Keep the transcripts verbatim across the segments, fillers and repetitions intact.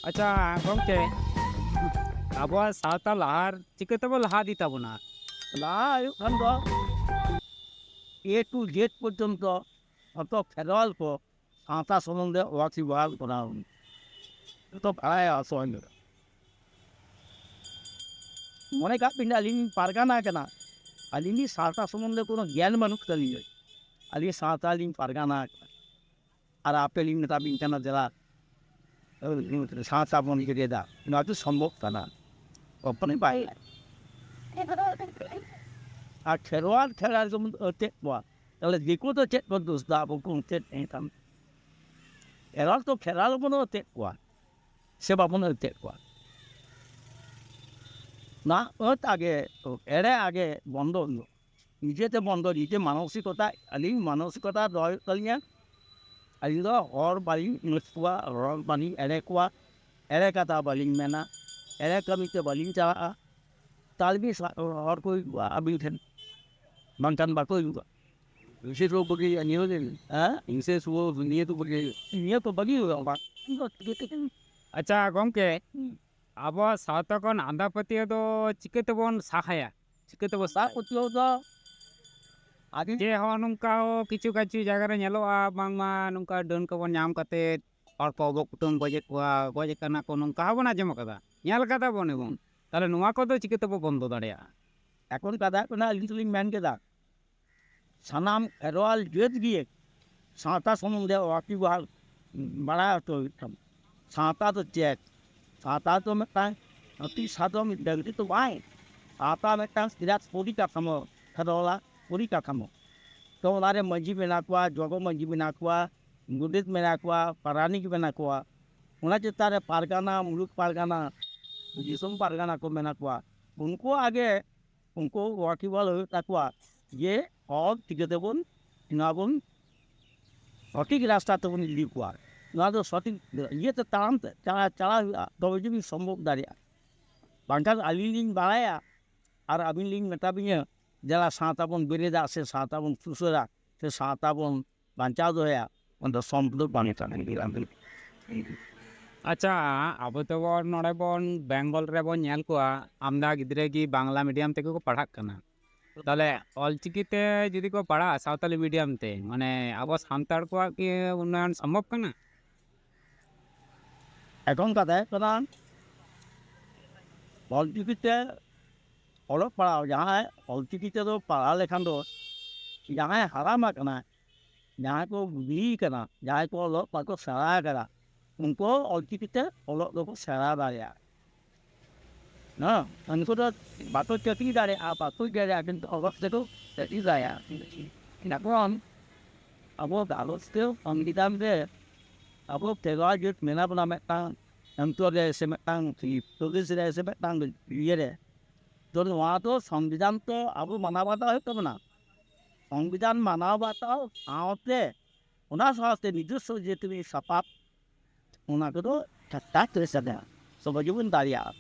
ᱟᱪᱪᱷᱟ ᱜᱚᱢᱠᱮ, ᱟᱵᱚᱣᱟᱜ ᱥᱟᱶᱛᱟ ᱞᱟᱦᱟ ᱪᱤᱠᱟᱹ ᱛᱮᱵᱚ ᱞᱟᱦᱟ ᱤᱫᱤ ᱛᱟᱵᱚᱱᱟ? ᱞᱟᱦᱟ ᱦᱩᱭᱩᱜ ᱠᱷᱟᱱ ᱫᱚ A to Z ᱯᱚᱨᱡᱚᱱᱛᱚ ᱡᱷᱚᱛᱚ ᱠᱷᱮᱨᱣᱟᱞ ᱠᱚ ᱥᱟᱶᱛᱟ ᱥᱚᱢᱵᱚᱱᱫᱷᱮ ᱚᱣᱟᱠᱤᱵᱦᱟᱞ ᱠᱚᱨᱟᱣ ᱡᱷᱚᱛᱚ ᱵᱟᱲᱟᱭᱟ ᱥᱚᱦᱚᱡ᱾ ᱢᱚᱱᱮ ᱠᱟᱜ ᱵᱤᱱ ᱟᱹᱞᱤᱧ ᱞᱤᱧ ᱯᱟᱨᱜᱟᱱᱟ ᱠᱟᱱᱟ, ᱟᱹᱞᱤᱧ ᱞᱤᱧ ᱥᱟᱶᱛᱟ ᱥᱚᱢᱵᱚᱱᱫᱷᱮ ᱠᱚᱱᱚ ᱜᱮᱭᱟᱱ ᱵᱟᱹᱱᱩᱜ ᱛᱟᱹᱞᱤᱧᱟ, ᱟᱹᱞᱤᱧ ᱥᱟᱶᱛᱟ ᱞᱤᱧ ᱯᱟᱨᱜᱟᱱᱟ ᱠᱟᱱᱟ, ᱟᱨ ᱟᱯᱮ ᱞᱤᱧ ᱢᱮᱛᱟ ᱵᱤᱱ ᱠᱟᱱᱟ ᱫᱮᱞᱟ ᱥᱟᱶᱛᱟ ᱵᱚᱱ ᱤᱭᱟᱹᱭᱮᱫᱟ, ᱱᱚᱣᱟ ᱠᱤ ᱥᱚᱢᱵᱷᱚᱵ ᱠᱟᱱᱟ? ᱠᱚᱠᱷᱚᱱᱳᱭ ᱵᱟᱭ᱾ ᱟᱨ ᱠᱷᱮᱨᱣᱟᱲ ᱠᱷᱮᱨᱣᱟᱲ ᱜᱮᱵᱚᱱ ᱟᱹᱛᱮᱫ ᱠᱚᱣᱟ, ᱛᱟᱦᱞᱮ ᱫᱤᱠᱩ ᱫᱚ ᱪᱮᱫ ᱠᱚ ᱫᱳᱥ ᱫᱟ? ᱟᱵᱚ ᱠᱚ ᱟᱹᱛᱮᱫ ᱮᱱᱠᱷᱟᱱ ᱠᱷᱮᱨᱣᱟᱲ ᱛᱚ ᱠᱷᱮᱨᱣᱟᱲ ᱵᱚᱱ ᱟᱹᱛᱮᱫ ᱠᱚᱣᱟ ᱥᱮ ᱵᱟᱵᱚᱱ ᱟᱹᱛᱮᱫ ᱠᱚᱣᱟ? ᱱᱟ ᱟᱹᱛ ᱟᱜᱮ, ᱮᱲᱮ ᱟᱜᱮ ᱵᱚᱱᱫᱚ ᱦᱩᱭᱩᱜ᱾ ᱱᱤᱡᱮᱛᱮ ᱵᱚᱱᱫᱚ, ᱱᱤᱡᱮ ᱢᱟᱱᱚᱥᱤᱠᱚᱛᱟ, ᱟᱹᱞᱤᱧ ᱢᱟᱱᱚᱥᱤᱠᱚᱛᱟ ᱫᱚᱦᱚᱭ ᱦᱩᱭᱩᱜ ᱛᱟᱹᱞᱤᱧᱟ᱾ ᱟᱹᱞᱤᱧ ᱫᱚ ᱦᱚᱲ ᱵᱟᱹᱞᱤᱧ ᱟᱹᱲᱤᱥ ᱠᱚᱣᱟ, ᱦᱚᱲ ᱵᱟᱹᱞᱤᱧ ᱮᱲᱮ ᱠᱚᱣᱟ, ᱮᱲᱮ ᱠᱟᱛᱷᱟ ᱵᱟᱹᱞᱤᱧ ᱢᱮᱱᱟ, ᱮᱲᱮ ᱠᱟᱹᱢᱤ ᱛᱮ ᱵᱟᱹᱞᱤᱧ ᱪᱟᱞᱟᱜᱼᱟ᱾ ᱛᱟᱦᱞᱮ ᱵᱤᱱ ᱥᱟ-, ᱦᱚᱲ ᱠᱚ ᱦᱤᱡᱩᱜᱼᱟ ᱟᱹᱵᱤᱱ ᱴᱷᱮᱱ, ᱵᱟᱝᱠᱷᱟᱱ ᱵᱟᱠᱚ ᱦᱤᱡᱩᱜᱼᱟ᱾ ᱵᱤᱥᱮᱥ ᱠᱚ ᱵᱟᱹᱜᱤᱭᱟ ᱱᱤᱭᱟᱹ ᱫᱤᱱ᱾ ᱦᱮᱸ? ᱵᱤᱥᱮᱥ ᱠᱚ ᱱᱤᱭᱟᱹ ᱫᱚ ᱵᱟᱹᱜᱤ ᱦᱩᱭᱩᱜᱼᱟ᱾ ᱱᱤᱭᱟᱹ ᱛᱚ ᱵᱟᱹᱜᱤ ᱦᱩᱭᱩᱜᱼᱟ, ᱵᱟᱝ ᱫᱚ ᱪᱤᱠᱟᱹᱛᱮ? ᱟᱪᱪᱷᱟ ᱜᱚᱢᱠᱮ, ᱟᱵᱚᱣᱟᱜ ᱥᱟᱶᱛᱟ ᱠᱷᱚᱱ ᱟᱸᱫᱷᱟ ᱯᱟᱹᱛᱭᱟᱹᱣ ᱫᱚ ᱪᱤᱠᱟᱹ ᱛᱮᱵᱚᱱ ᱥᱟᱦᱟᱭᱟ? ᱪᱤᱠᱟᱹ ᱛᱮᱵᱚᱱ ᱥᱟᱦᱟᱭᱟ? ᱯᱟᱹᱛᱭᱟᱹᱣ ᱫᱚ ᱟᱹᱰᱤ ᱡᱮ ᱦᱚᱸ ᱱᱚᱝᱠᱟ ᱦᱚᱸ ᱠᱤᱪᱷᱩ ᱠᱤᱪᱷᱩ ᱡᱟᱭᱜᱟ ᱨᱮ ᱧᱮᱞᱚᱜᱼᱟ, ᱵᱟᱝᱢᱟ ᱱᱚᱝᱠᱟ ᱰᱟᱹᱱ ᱠᱚᱵᱚᱱ ᱧᱟᱢ ᱠᱟᱛᱮ ᱦᱚᱲ ᱠᱚ ᱜᱚᱡ ᱠᱩᱴᱟᱹᱢ ᱜᱚᱡᱮᱫ ᱠᱚᱣᱟ, ᱜᱚᱡ ᱟᱠᱟᱱᱟ ᱠᱚ, ᱱᱚᱝᱠᱟ ᱦᱚᱸᱵᱚᱱ ᱟᱸᱡᱚᱢ ᱟᱠᱟᱫᱟ, ᱧᱮᱞ ᱟᱠᱟᱫᱟ ᱵᱚᱱ ᱮᱵᱚᱝ᱾ ᱛᱟᱦᱞᱮ ᱱᱚᱣᱟ ᱠᱚᱫᱚ ᱪᱤᱠᱟᱹ ᱛᱮᱵᱚ ᱵᱚᱱᱫᱚ ᱫᱟᱲᱮᱭᱟᱜᱼᱟ? ᱮᱠᱷᱚᱱ ᱠᱟᱛᱷᱟ ᱦᱩᱭᱩᱜ ᱠᱟᱱᱟ, ᱟᱹᱞᱤᱧ ᱫᱚᱞᱤᱧ ᱢᱮᱱ ᱠᱮᱫᱟ, ᱥᱟᱱᱟᱢ ᱠᱷᱮᱨᱣᱟᱞ ᱡᱟᱹᱛ ᱜᱮ ᱥᱟᱶᱛᱟ ᱥᱚᱢᱵᱚᱱᱫᱷᱮ ᱣᱟᱠᱤᱵᱟᱦᱟᱞ ᱵᱟᱲᱟᱭ ᱦᱚᱪᱚ ᱦᱩᱭᱩᱜ ᱛᱟᱢᱟ᱾ ᱥᱟᱶᱛᱟ ᱫᱚ ᱪᱮᱫ? ᱥᱟᱶᱛᱟ ᱫᱚ ᱢᱤᱫᱴᱟᱝ ᱦᱟᱹᱛᱤ ᱥᱟᱫᱚᱢ ᱰᱟᱹᱝᱨᱤ ᱫᱚ ᱵᱟᱝ᱾ ᱥᱟᱶᱛᱟ ᱢᱤᱫᱴᱟᱝ ᱥᱤᱨᱟᱴ ᱯᱚᱨᱤᱠᱟᱴᱷᱟᱢᱳ, ᱠᱷᱮᱨᱣᱟᱞᱟ ᱯᱚᱨᱤᱠᱟᱴᱷᱟᱢᱳ᱾ ᱛᱚ ᱚᱱᱟᱨᱮ ᱢᱟᱹᱡᱷᱤ ᱢᱮᱱᱟᱜ ᱠᱚᱣᱟ, ᱡᱚᱜᱚ ᱢᱟᱹᱡᱷᱤ ᱢᱮᱱᱟᱜ ᱠᱚᱣᱟ, ᱜᱚᱰᱮᱛ ᱢᱮᱱᱟᱜ ᱠᱚᱣᱟ, ᱯᱟᱨᱟᱱᱤᱠ ᱢᱮᱱᱟᱜ ᱠᱚᱣᱟ᱾ ᱚᱱᱟ ᱪᱮᱛᱟᱱ ᱨᱮ ᱯᱟᱨᱜᱟᱱᱟ, ᱢᱩᱞᱩᱠ ᱯᱟᱨᱜᱟᱱᱟ, ᱫᱤᱥᱚᱢ ᱯᱟᱨᱜᱟᱱᱟ ᱠᱚ ᱢᱮᱱᱟᱜ ᱠᱚᱣᱟ᱾ ᱩᱱᱠᱩᱣᱟᱜ ᱜᱮ, ᱩᱱᱠᱩ ᱣᱟᱠᱤᱵᱟᱞ ᱦᱩᱭᱩᱜ ᱛᱟᱠᱚᱣᱟ ᱡᱮ ᱦᱚᱲ ᱪᱤᱠᱟᱹ ᱛᱮᱵᱚᱱ ᱱᱚᱣᱟ ᱵᱚᱱ ᱥᱚᱴᱷᱤᱠ ᱨᱟᱥᱛᱟ ᱛᱮᱵᱚᱱ ᱤᱫᱤ ᱠᱚᱣᱟ᱾ ᱱᱚᱣᱟ ᱫᱚ ᱥᱚᱴᱷᱤᱠ ᱤᱭᱟᱹᱛᱮ ᱛᱟᱲᱟᱢ ᱛᱮ ᱪᱟᱞᱟᱣ, ᱪᱟᱞᱟᱣ ᱦᱩᱭᱩᱜᱼᱟ, ᱛᱚᱵᱮ ᱡᱩᱫᱤ ᱥᱚᱢᱵᱷᱚᱵ ᱫᱟᱲᱮᱭᱟᱜᱼᱟ᱾ ᱵᱟᱝᱠᱷᱟᱱ ᱟᱹᱞᱤᱧ ᱞᱤᱧ ᱵᱟᱲᱟᱭᱟ ᱟᱨ ᱟᱹᱵᱤᱱ ᱞᱤᱧ ᱢᱮᱛᱟ ᱵᱤᱱᱟ, ᱫᱮᱞᱟ ᱥᱟᱶᱛᱟ ᱵᱚᱱ ᱵᱮᱨᱮᱫᱟ ᱥᱮ ᱥᱟᱶᱛᱟ ᱵᱚᱱ ᱥᱩᱥᱟᱹᱨᱟ ᱥᱮ ᱥᱟᱶᱛᱟ ᱵᱚᱱ ᱵᱟᱧᱪᱟᱣ ᱫᱚᱦᱚᱭᱟ, ᱚᱱᱟ ᱫᱚ ᱥᱚᱢᱵᱷᱚᱵ ᱵᱟᱝ ᱠᱟᱱᱟ᱾ ᱟᱪᱪᱷᱟ, ᱟᱵᱚ ᱛᱚᱵᱚᱱ ᱱᱚᱰᱮ ᱵᱚᱱ ᱵᱮᱝᱜᱚᱞ ᱨᱮᱵᱚᱱ ᱧᱮᱞ ᱠᱚᱣᱟ, ᱟᱢᱫᱟ ᱜᱤᱫᱽᱨᱟᱹ ᱜᱮ ᱵᱟᱝᱞᱟ ᱢᱤᱰᱤᱭᱟᱢ ᱛᱮᱜᱮ ᱠᱚ ᱯᱟᱲᱦᱟᱜ ᱠᱟᱱᱟ᱾ ᱛᱟᱦᱚᱞᱮ ᱚᱞᱪᱤᱠᱤ ᱛᱮ ᱡᱩᱫᱤ ᱠᱚ ᱯᱟᱲᱦᱟᱜᱼᱟ ᱥᱟᱶᱛᱟᱞᱤ ᱢᱤᱰᱤᱭᱟᱢ ᱛᱮ, ᱢᱟᱱᱮ ᱟᱵᱚ ᱥᱟᱱᱛᱟᱲ ᱠᱚᱣᱟᱜ ᱠᱤ ᱩᱱᱱᱚᱭᱚᱱ ᱥᱚᱢᱵᱷᱚᱵ ᱠᱟᱱᱟ? ᱮᱠᱷᱚᱱ ᱠᱟᱛᱷᱟ ᱦᱩᱭᱩᱜ ᱠᱟᱱᱟ, ᱚᱞᱪᱤᱠᱤ ᱛᱮ ᱚᱞᱚᱜ ᱯᱟᱲᱦᱟᱣ, ᱡᱟᱦᱟᱸᱭ ᱚᱞᱪᱤᱠᱤ ᱛᱮᱫᱚ ᱯᱟᱲᱦᱟᱣ ᱞᱮᱠᱷᱟᱱ ᱫᱚ, ᱡᱟᱦᱟᱸᱭ ᱦᱟᱨᱟᱢ ᱟᱠᱟᱱᱟ, ᱡᱟᱦᱟᱸᱭ ᱠᱚ ᱵᱩᱫᱷᱤ ᱠᱟᱱᱟ, ᱡᱟᱦᱟᱸᱭ ᱠᱚ ᱚᱞᱚᱜ ᱯᱟᱲᱦᱟᱣ ᱠᱚ ᱥᱮᱬᱟ ᱟᱠᱟᱫᱟ, ᱩᱱᱠᱩ ᱦᱚᱸ ᱚᱞᱪᱤᱠᱤ ᱛᱮ ᱚᱞᱚᱜ ᱫᱚᱠᱚ ᱥᱮᱬᱟ ᱫᱟᱲᱮᱭᱟᱜᱼᱟ᱾ ᱦᱮᱸ, ᱩᱱᱠᱩ ᱫᱚ ᱵᱟᱠᱚ ᱪᱟᱹᱠᱨᱤ ᱫᱟᱲᱮᱭᱟᱜᱼᱟ, ᱵᱟᱠᱚ ᱤᱭᱟᱹ ᱫᱟᱲᱮᱭᱟᱜᱼᱟ, ᱠᱤᱱᱛᱩ ᱚᱞᱚᱜ ᱛᱮᱠᱚ ᱪᱟᱹᱠᱨᱤ ᱫᱟᱲᱮᱭᱟᱜᱼᱟ᱾ ᱮᱠᱷᱚᱱ ᱟᱵᱚ ᱵᱷᱟᱨᱚᱛ ᱥᱚᱝᱵᱤᱫᱷᱟᱱ ᱨᱮ ᱟᱵᱚ ᱯᱷᱮᱰᱟᱨᱟᱞ ᱡᱟᱹᱛ ᱢᱮᱱᱟᱜ ᱵᱚᱱᱟ ᱢᱤᱫᱴᱟᱝ ᱚᱧᱪᱚᱞ ᱨᱮ ᱥᱮ ᱢᱤᱫᱴᱟᱝ ᱯᱨᱚᱫᱮᱥ ᱨᱮ ᱥᱮ ᱢᱤᱫᱴᱟᱝ ᱤᱭᱟᱹ ᱨᱮ, ᱛᱚ ᱱᱚᱣᱟ ᱫᱚ ᱥᱚᱝᱵᱤᱫᱷᱟᱱ ᱛᱚ ᱟᱵᱚ ᱢᱟᱱᱟᱣ ᱵᱟᱛᱟᱣ ᱦᱩᱭᱩᱜ ᱛᱟᱵᱚᱱᱟ᱾ ᱥᱚᱝᱵᱤᱫᱷᱟᱱ ᱢᱟᱱᱟᱣ ᱵᱟᱛᱟᱣ ᱥᱟᱶᱛᱮ ᱚᱱᱟ ᱥᱟᱶᱛᱮ ᱱᱤᱡᱚᱥᱥᱚ ᱡᱮ ᱛᱤᱱᱟᱹᱜ ᱥᱟᱯᱟᱵ, ᱚᱱᱟ ᱠᱚᱫᱚ ᱴᱷᱟᱠ ᱴᱷᱟᱠ ᱨᱮ ᱥᱮᱱᱟ, ᱛᱚᱵᱮ ᱜᱮᱵᱚᱱ ᱫᱟᱲᱮᱭᱟᱜᱼᱟ᱾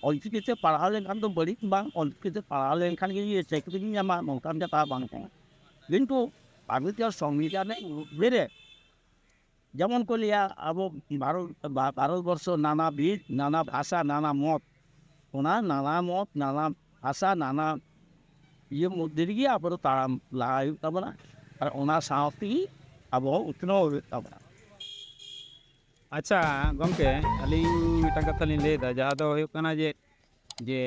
ᱚᱞᱪᱤᱠᱤ ᱛᱮ ᱯᱟᱲᱦᱟᱣ ᱞᱮᱱᱠᱷᱟᱱ ᱫᱚ ᱵᱟᱹᱲᱤᱡ ᱵᱟᱝ, ᱚᱞᱪᱤᱠᱤ ᱛᱮ ᱯᱟᱲᱦᱟᱣ ᱞᱮᱱᱠᱷᱟᱱ ᱜᱮ ᱪᱟᱹᱠᱨᱤ ᱵᱚᱱ ᱧᱟᱢᱟ, ᱱᱚᱝᱠᱟᱱ ᱠᱟᱛᱷᱟ ᱵᱟᱝ ᱠᱟᱱᱟ᱾ ᱠᱤᱱᱛᱩ ᱵᱷᱟᱨᱚᱛᱤᱭᱚ ᱥᱚᱝᱵᱤᱫᱷᱟᱱ ᱨᱮ ᱢᱚᱫᱽᱫᱷᱮ ᱨᱮ ᱡᱮᱢᱚᱱ ᱠᱚ ᱞᱟᱹᱭᱟ, ᱟᱵᱚ ᱵᱷᱟᱨᱚᱛ, ᱵᱷᱟ-, ᱵᱷᱟᱨᱚᱛ ᱵᱚᱨᱥᱚ ᱱᱟᱱᱟ ᱵᱷᱤᱛ, ᱱᱟᱱᱟ ᱵᱷᱟᱥᱟ, ᱱᱟᱱᱟ ᱢᱚᱛ, ᱚᱱᱟ ᱱᱟᱱᱟ ᱢᱚᱛ, ᱱᱟᱱᱟ ᱵᱷᱟᱥᱟ, ᱱᱟᱱᱟ ᱤᱭᱟᱹ ᱢᱚᱫᱽᱫᱷᱮ ᱨᱮᱜᱮ ᱟᱵᱚ ᱫᱚ ᱛᱟᱲᱟᱢ ᱞᱟᱦᱟ ᱦᱩᱭᱩᱜ ᱛᱟᱵᱚᱱᱟ᱾ ᱟᱨ ᱚᱱᱟ ᱥᱟᱶ ᱛᱮᱜᱮ ᱟᱵᱚ ᱦᱚᱸ ᱩᱛᱱᱟᱹᱣ ᱦᱩᱭᱩᱜ ᱛᱟᱵᱚᱱᱟ᱾ ᱟᱪᱪᱷᱟ ᱜᱚᱢᱠᱮ, ᱟᱹᱞᱤᱧ ᱢᱤᱫᱴᱟᱝ ᱠᱟᱛᱷᱟ ᱞᱤᱧ ᱞᱟᱹᱭᱫᱟ, ᱡᱟᱦᱟᱸ ᱫᱚ ᱦᱩᱭᱩᱜ ᱠᱟᱱᱟ ᱡᱮ, ᱡᱮ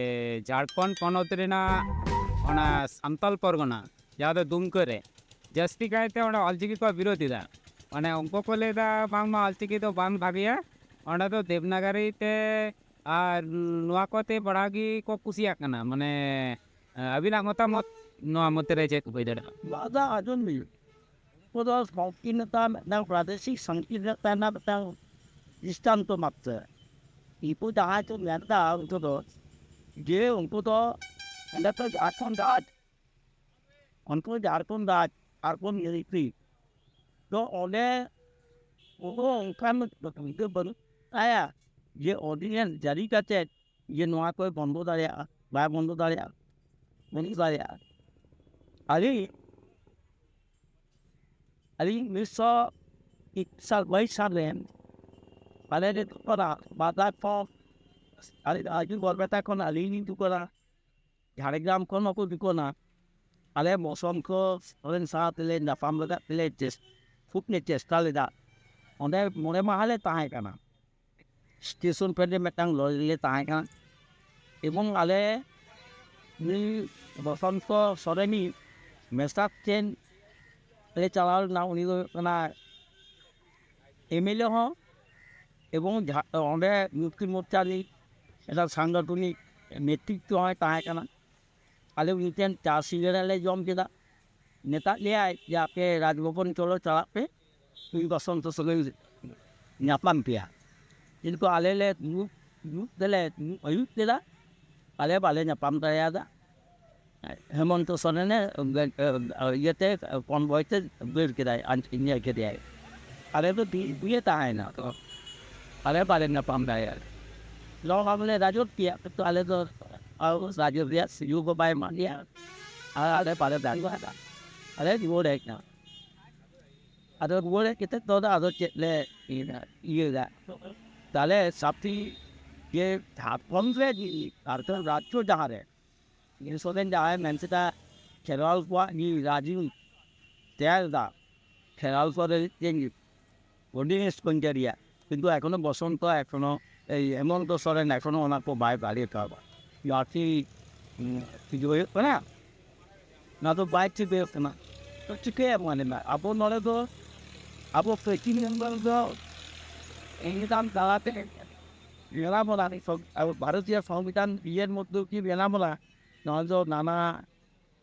ᱡᱷᱟᱲᱠᱷᱚᱸᱰ ᱯᱚᱱᱚᱛ ᱨᱮᱱᱟᱜ ᱚᱱᱟ ᱥᱟᱱᱛᱟᱞ ᱯᱚᱨᱜᱚᱱᱟ, ᱡᱟᱦᱟᱸ ᱫᱚ ᱫᱩᱢᱠᱟᱹ ᱨᱮ ᱡᱟᱹᱥᱛᱤ ᱠᱟᱭᱛᱮ ᱚᱸᱰᱮ ᱚᱞᱪᱤᱠᱤ ᱠᱚ ᱵᱤᱨᱳᱫ ᱮᱫᱟ᱾ ᱢᱟᱱᱮ ᱩᱱᱠᱩ ᱠᱚ ᱞᱟᱹᱭᱫᱟ ᱵᱟᱝᱢᱟ ᱚᱞᱪᱤᱠᱤ ᱫᱚ ᱵᱟᱝ ᱵᱷᱟᱜᱮᱭᱟ, ᱚᱸᱰᱮ ᱫᱚ ᱫᱮᱵᱽᱱᱟᱜᱟᱨᱤ ᱛᱮ ᱟᱨ ᱱᱚᱣᱟ ᱠᱚᱛᱮ ᱯᱟᱲᱦᱟᱣ ᱜᱮ ᱠᱚ ᱠᱩᱥᱤᱭᱟᱜ ᱠᱟᱱᱟ᱾ ᱢᱟᱱᱮ ᱟᱹᱵᱤᱱᱟᱜ ᱢᱚᱛᱟᱢᱚᱛ ᱱᱚᱣᱟ ᱢᱚᱫᱽᱫᱷᱮ ᱨᱮ ᱪᱮᱫ ᱦᱩᱭ ᱫᱟᱲᱮᱭᱟᱜᱼᱟ? ᱱᱚᱣᱟ ᱫᱚ ᱟᱸᱡᱚᱢ ᱵᱤᱱ, ᱩᱱᱠᱩ ᱫᱚ ᱥᱚᱝᱠᱤᱨᱱᱚᱛᱟ, ᱢᱤᱫᱴᱟᱝ ᱯᱨᱟᱫᱮᱥᱤᱠ ᱥᱚᱝᱠᱤᱨᱱᱚᱛᱟ ᱨᱮᱱᱟᱜ ᱢᱤᱫᱴᱟᱝ ᱫᱨᱤᱥᱴᱟᱱᱛᱚ ᱢᱟᱛᱨᱚ᱾ ᱩᱱᱠᱩ ᱡᱟᱦᱟᱸᱭ ᱠᱚ ᱢᱮᱱᱫᱟ, ᱩᱱᱠᱩ ᱫᱚ ᱡᱮ ᱩᱱᱠᱩ ᱫᱚ ᱚᱸᱰᱮ ᱛᱚ ᱡᱷᱟᱲᱠᱷᱚᱸᱰ ᱨᱟᱡᱽ, ᱩᱱᱠᱩ ᱡᱷᱟᱲᱠᱷᱚᱸᱰ ᱨᱟᱡᱽ, ᱡᱷᱟᱲᱠᱷᱚᱸᱰ ᱧᱮᱞ ᱤᱫᱤ ᱫᱚ ᱚᱸᱰᱮ ᱠᱳᱱᱳ ᱚᱱᱠᱟᱱ ᱤᱭᱟᱹ ᱵᱟᱹᱱᱩᱜ ᱛᱟᱭᱟ ᱡᱮ ᱚᱨᱰᱤᱱᱮᱱᱥ ᱡᱟᱹᱨᱤ ᱠᱟᱛᱮ ᱡᱮ ᱱᱚᱣᱟ ᱠᱚᱭ ᱵᱚᱱᱫᱚ ᱫᱟᱲᱮᱭᱟᱜᱼᱟ, ᱵᱟᱭ ᱵᱚᱱᱫᱚ ᱫᱟᱲᱮᱭᱟᱜᱼᱟ, ᱵᱚᱱᱫᱚ ᱫᱟᱲᱮᱭᱟᱜᱼᱟ᱾ ᱟᱹᱞᱤᱧ ᱟᱹᱞᱤᱧ ᱩᱱᱤᱥᱥᱚ ᱮᱠᱥᱟᱞ ᱵᱟᱭᱤᱥ ᱥᱟᱞ ᱨᱮ ᱟᱞᱮ ᱞᱮ ᱫᱩᱠᱟᱱᱟ, ᱵᱟᱫᱟ ᱠᱷᱚᱱ, ᱟᱞᱮ ᱟᱡᱩ ᱵᱚᱨᱯᱮᱴᱟ ᱠᱷᱚᱱ ᱟᱹᱞᱤᱧ ᱞᱤᱧ ᱫᱩᱠᱟᱱᱟ, ᱡᱷᱟᱲᱜᱨᱟᱢ ᱠᱷᱚᱱ ᱦᱚᱸᱠᱚ ᱫᱩᱠᱟᱱᱟ᱾ ᱟᱞᱮ ᱵᱚᱥᱚᱱᱛᱚ ᱥᱚᱨᱮᱱ ᱥᱟᱶ ᱛᱮᱞᱮ ᱧᱟᱯᱟᱢ ᱞᱟᱹᱜᱤᱫ ᱛᱮᱞᱮ ᱪᱮᱥ-, ᱠᱷᱩᱵ ᱞᱮ ᱪᱮᱥᱴᱟ ᱞᱮᱫᱟ᱾ ᱚᱸᱰᱮ ᱢᱚᱬᱮ ᱢᱟᱦᱟ ᱞᱮ ᱛᱟᱦᱮᱸ ᱠᱟᱱᱟ᱾ ᱥᱴᱮᱥᱚᱱ ᱯᱷᱮᱰ ᱨᱮ ᱢᱤᱫᱴᱟᱝ ᱞᱚᱡᱽ ᱨᱮᱞᱮ ᱛᱟᱦᱮᱸ ᱠᱟᱱᱟ᱾ ᱮᱵᱚᱝ ᱟᱞᱮ ᱩᱱᱤ ᱵᱚᱥᱚᱱᱛᱚ ᱥᱚᱨᱮᱱᱤᱡ ᱢᱮᱥᱟ ᱴᱷᱮᱱ ᱞᱮ ᱪᱟᱞᱟᱣ ᱞᱮᱱᱟ᱾ ᱩᱱᱤ ᱫᱚ ᱦᱩᱭᱩᱜ ᱠᱟᱱᱟ ᱮᱢ ᱮᱞ ᱮ ᱦᱚᱸ, ᱮᱵᱚᱝ ᱡᱷᱟ-, ᱚᱸᱰᱮ ᱢᱩᱠᱛᱤ ᱢᱳᱨᱪᱟ ᱨᱤᱱᱤᱡ ᱢᱤᱫᱴᱟᱝ ᱥᱟᱝᱜᱚᱴᱷᱚᱱᱤᱠ ᱱᱮᱛᱨᱤᱛᱵ ᱦᱚᱸᱭ ᱛᱟᱦᱮᱸ ᱠᱟᱱᱟ᱾ ᱟᱞᱮ ᱩᱱᱤ ᱴᱷᱮᱱ ᱪᱟ ᱥᱤᱸᱜᱟᱹᱲᱟ ᱞᱮ ᱡᱚᱢ ᱠᱮᱫᱟ᱾ ᱢᱮᱛᱟᱫ ᱞᱮᱭᱟᱭ ᱡᱮ, "ᱟᱯᱮ ᱨᱟᱡᱽ ᱵᱷᱚᱵᱚᱱ ᱪᱚᱞᱚ, ᱪᱟᱞᱟᱜ ᱯᱮ, ᱤᱧ ᱵᱚᱥᱚᱱᱛᱚ ᱥᱚᱸᱜᱮ ᱧᱟᱯᱟᱢ ᱯᱮᱭᱟ᱾" ᱠᱤᱱᱛᱩ ᱟᱞᱮ ᱞᱮ ᱫᱩᱲᱩᱵ, ᱫᱩᱲᱩᱵ ᱛᱮᱞᱮ ᱟᱹᱭᱩᱵ ᱠᱮᱫᱟ, ᱟᱞᱮ ᱵᱟᱞᱮ ᱧᱟᱯᱟᱢ ᱫᱟᱲᱮᱭᱟᱫᱟ᱾ ᱦᱮᱢᱚᱱᱛᱚ ᱥᱚᱨᱮᱱᱮ, ᱤᱭᱟᱹᱛᱮ, ᱠᱚᱱᱵᱷᱚᱭ ᱛᱮ ᱫᱟᱹᱲ ᱠᱮᱫᱟᱭ, ᱟᱨ ᱤᱭᱟᱹ ᱠᱮᱫᱮᱭᱟᱭ᱾ ᱟᱞᱮ ᱫᱚ ᱫᱤ-, ᱫᱤᱭᱮ ᱛᱟᱦᱮᱸᱭᱮᱱᱟ ᱛᱚ᱾ ᱟᱞᱮ ᱵᱟᱞᱮ ᱧᱟᱯᱟᱢ ᱫᱟᱲᱮᱭᱟᱜᱼᱟ᱾ ᱞᱚ ᱵᱟᱵᱞᱮ ᱨᱟᱡᱚᱛ ᱠᱮᱭᱟ, ᱠᱤᱱᱛᱩ ᱟᱞᱮ ᱫᱚ ᱟᱨ ᱨᱟᱡᱚᱛ ᱨᱮᱭᱟᱜ ᱥᱩᱡᱳᱜᱽ ᱦᱚᱸ ᱵᱟᱭ ᱮᱢᱟᱜ ᱞᱮᱭᱟ᱾ ᱟᱨ ᱟᱞᱮ ᱵᱟᱞᱮ ᱫᱟᱲᱮᱭᱟᱜᱼᱟ᱾ ᱟᱞᱮ ᱨᱩᱣᱟᱹᱲ ᱦᱮᱡ ᱮᱱᱟ᱾ ᱟᱫᱚ ᱨᱩᱣᱟᱹᱲ ᱦᱮᱡ ᱠᱟᱛᱮ ᱫᱚ ᱟᱫᱚ ᱪᱮᱫ ᱞᱮ ᱤᱭᱟᱹᱭᱮᱫᱟ? ᱛᱟᱦᱞᱮ ᱥᱟᱛᱴᱤ ᱡᱮ ᱡᱷᱟᱲᱠᱷᱚᱸᱰ ᱨᱮ ᱡᱟᱨᱠᱷᱚᱸᱰ ᱨᱟᱡᱽᱡᱚ ᱡᱟᱦᱟᱸ ᱨᱮ, ᱱᱤᱭᱟᱹ ᱥᱚᱨᱮᱱ ᱡᱟᱦᱟᱸᱭ ᱢᱮᱱ ᱠᱮᱫᱟ, ᱠᱷᱮᱨᱣᱟᱞ ᱠᱚᱣᱟᱜ ᱜᱮ ᱨᱟᱡᱽ ᱤᱧ ᱛᱮᱭᱟᱨ ᱮᱫᱟ, ᱠᱷᱮᱨᱣᱟᱞ ᱠᱚᱨᱮ ᱪᱮᱫ ᱤᱧ ᱦᱩᱰᱤᱧ ᱥᱯᱚᱧᱡᱟᱨᱤᱭᱟ, ᱠᱤᱱᱛᱩ ᱮᱠᱷᱚᱱᱳ ᱵᱚᱥᱚᱱᱛᱚ, ᱮᱠᱷᱚᱱᱳ ᱮᱭ ᱦᱮᱢᱚᱱᱛᱚ ᱥᱚᱨᱮᱱ ᱮᱠᱷᱚᱱᱳ ᱚᱱᱟ ᱠᱚ ᱵᱟᱭ ᱫᱟᱲᱮ ᱠᱟᱣᱫᱟ᱾ ᱡᱟᱹᱥᱛᱤ, ᱩᱸ, ᱛᱤᱡᱩ ᱦᱩᱭᱩᱜ ᱠᱟᱱᱟ, ᱚᱱᱟ ᱫᱚ ᱵᱟᱭ ᱴᱷᱤᱠ ᱦᱩᱭᱩᱜ ᱠᱟᱱᱟ᱾ ᱛᱚ ᱪᱤᱠᱟᱹᱭᱟᱢ ᱢᱟᱱᱮ ᱢᱟ? ᱟᱵᱚ ᱱᱚᱰᱮ ᱫᱚ, ᱟᱵᱚ ᱯᱚᱥᱪᱤᱢ ᱵᱚᱝᱜᱚ ᱫᱚ ᱥᱚᱝᱵᱤᱫᱷᱟᱱ ᱛᱟᱞᱟᱛᱮ ᱢᱮᱱᱟᱜ ᱵᱚᱱᱟ, ᱥᱚᱝ-, ᱟᱵᱚ ᱵᱷᱟᱨᱚᱛᱤᱭᱚ ᱥᱚᱝᱵᱤᱫᱷᱟᱱ ᱤᱭᱟᱹᱨ ᱢᱚᱫᱽᱫᱷᱮ ᱜᱮ ᱢᱮᱱᱟᱜ ᱵᱚᱱᱟ᱾ ᱱᱚᱣᱟ ᱫᱚ ᱱᱟᱱᱟ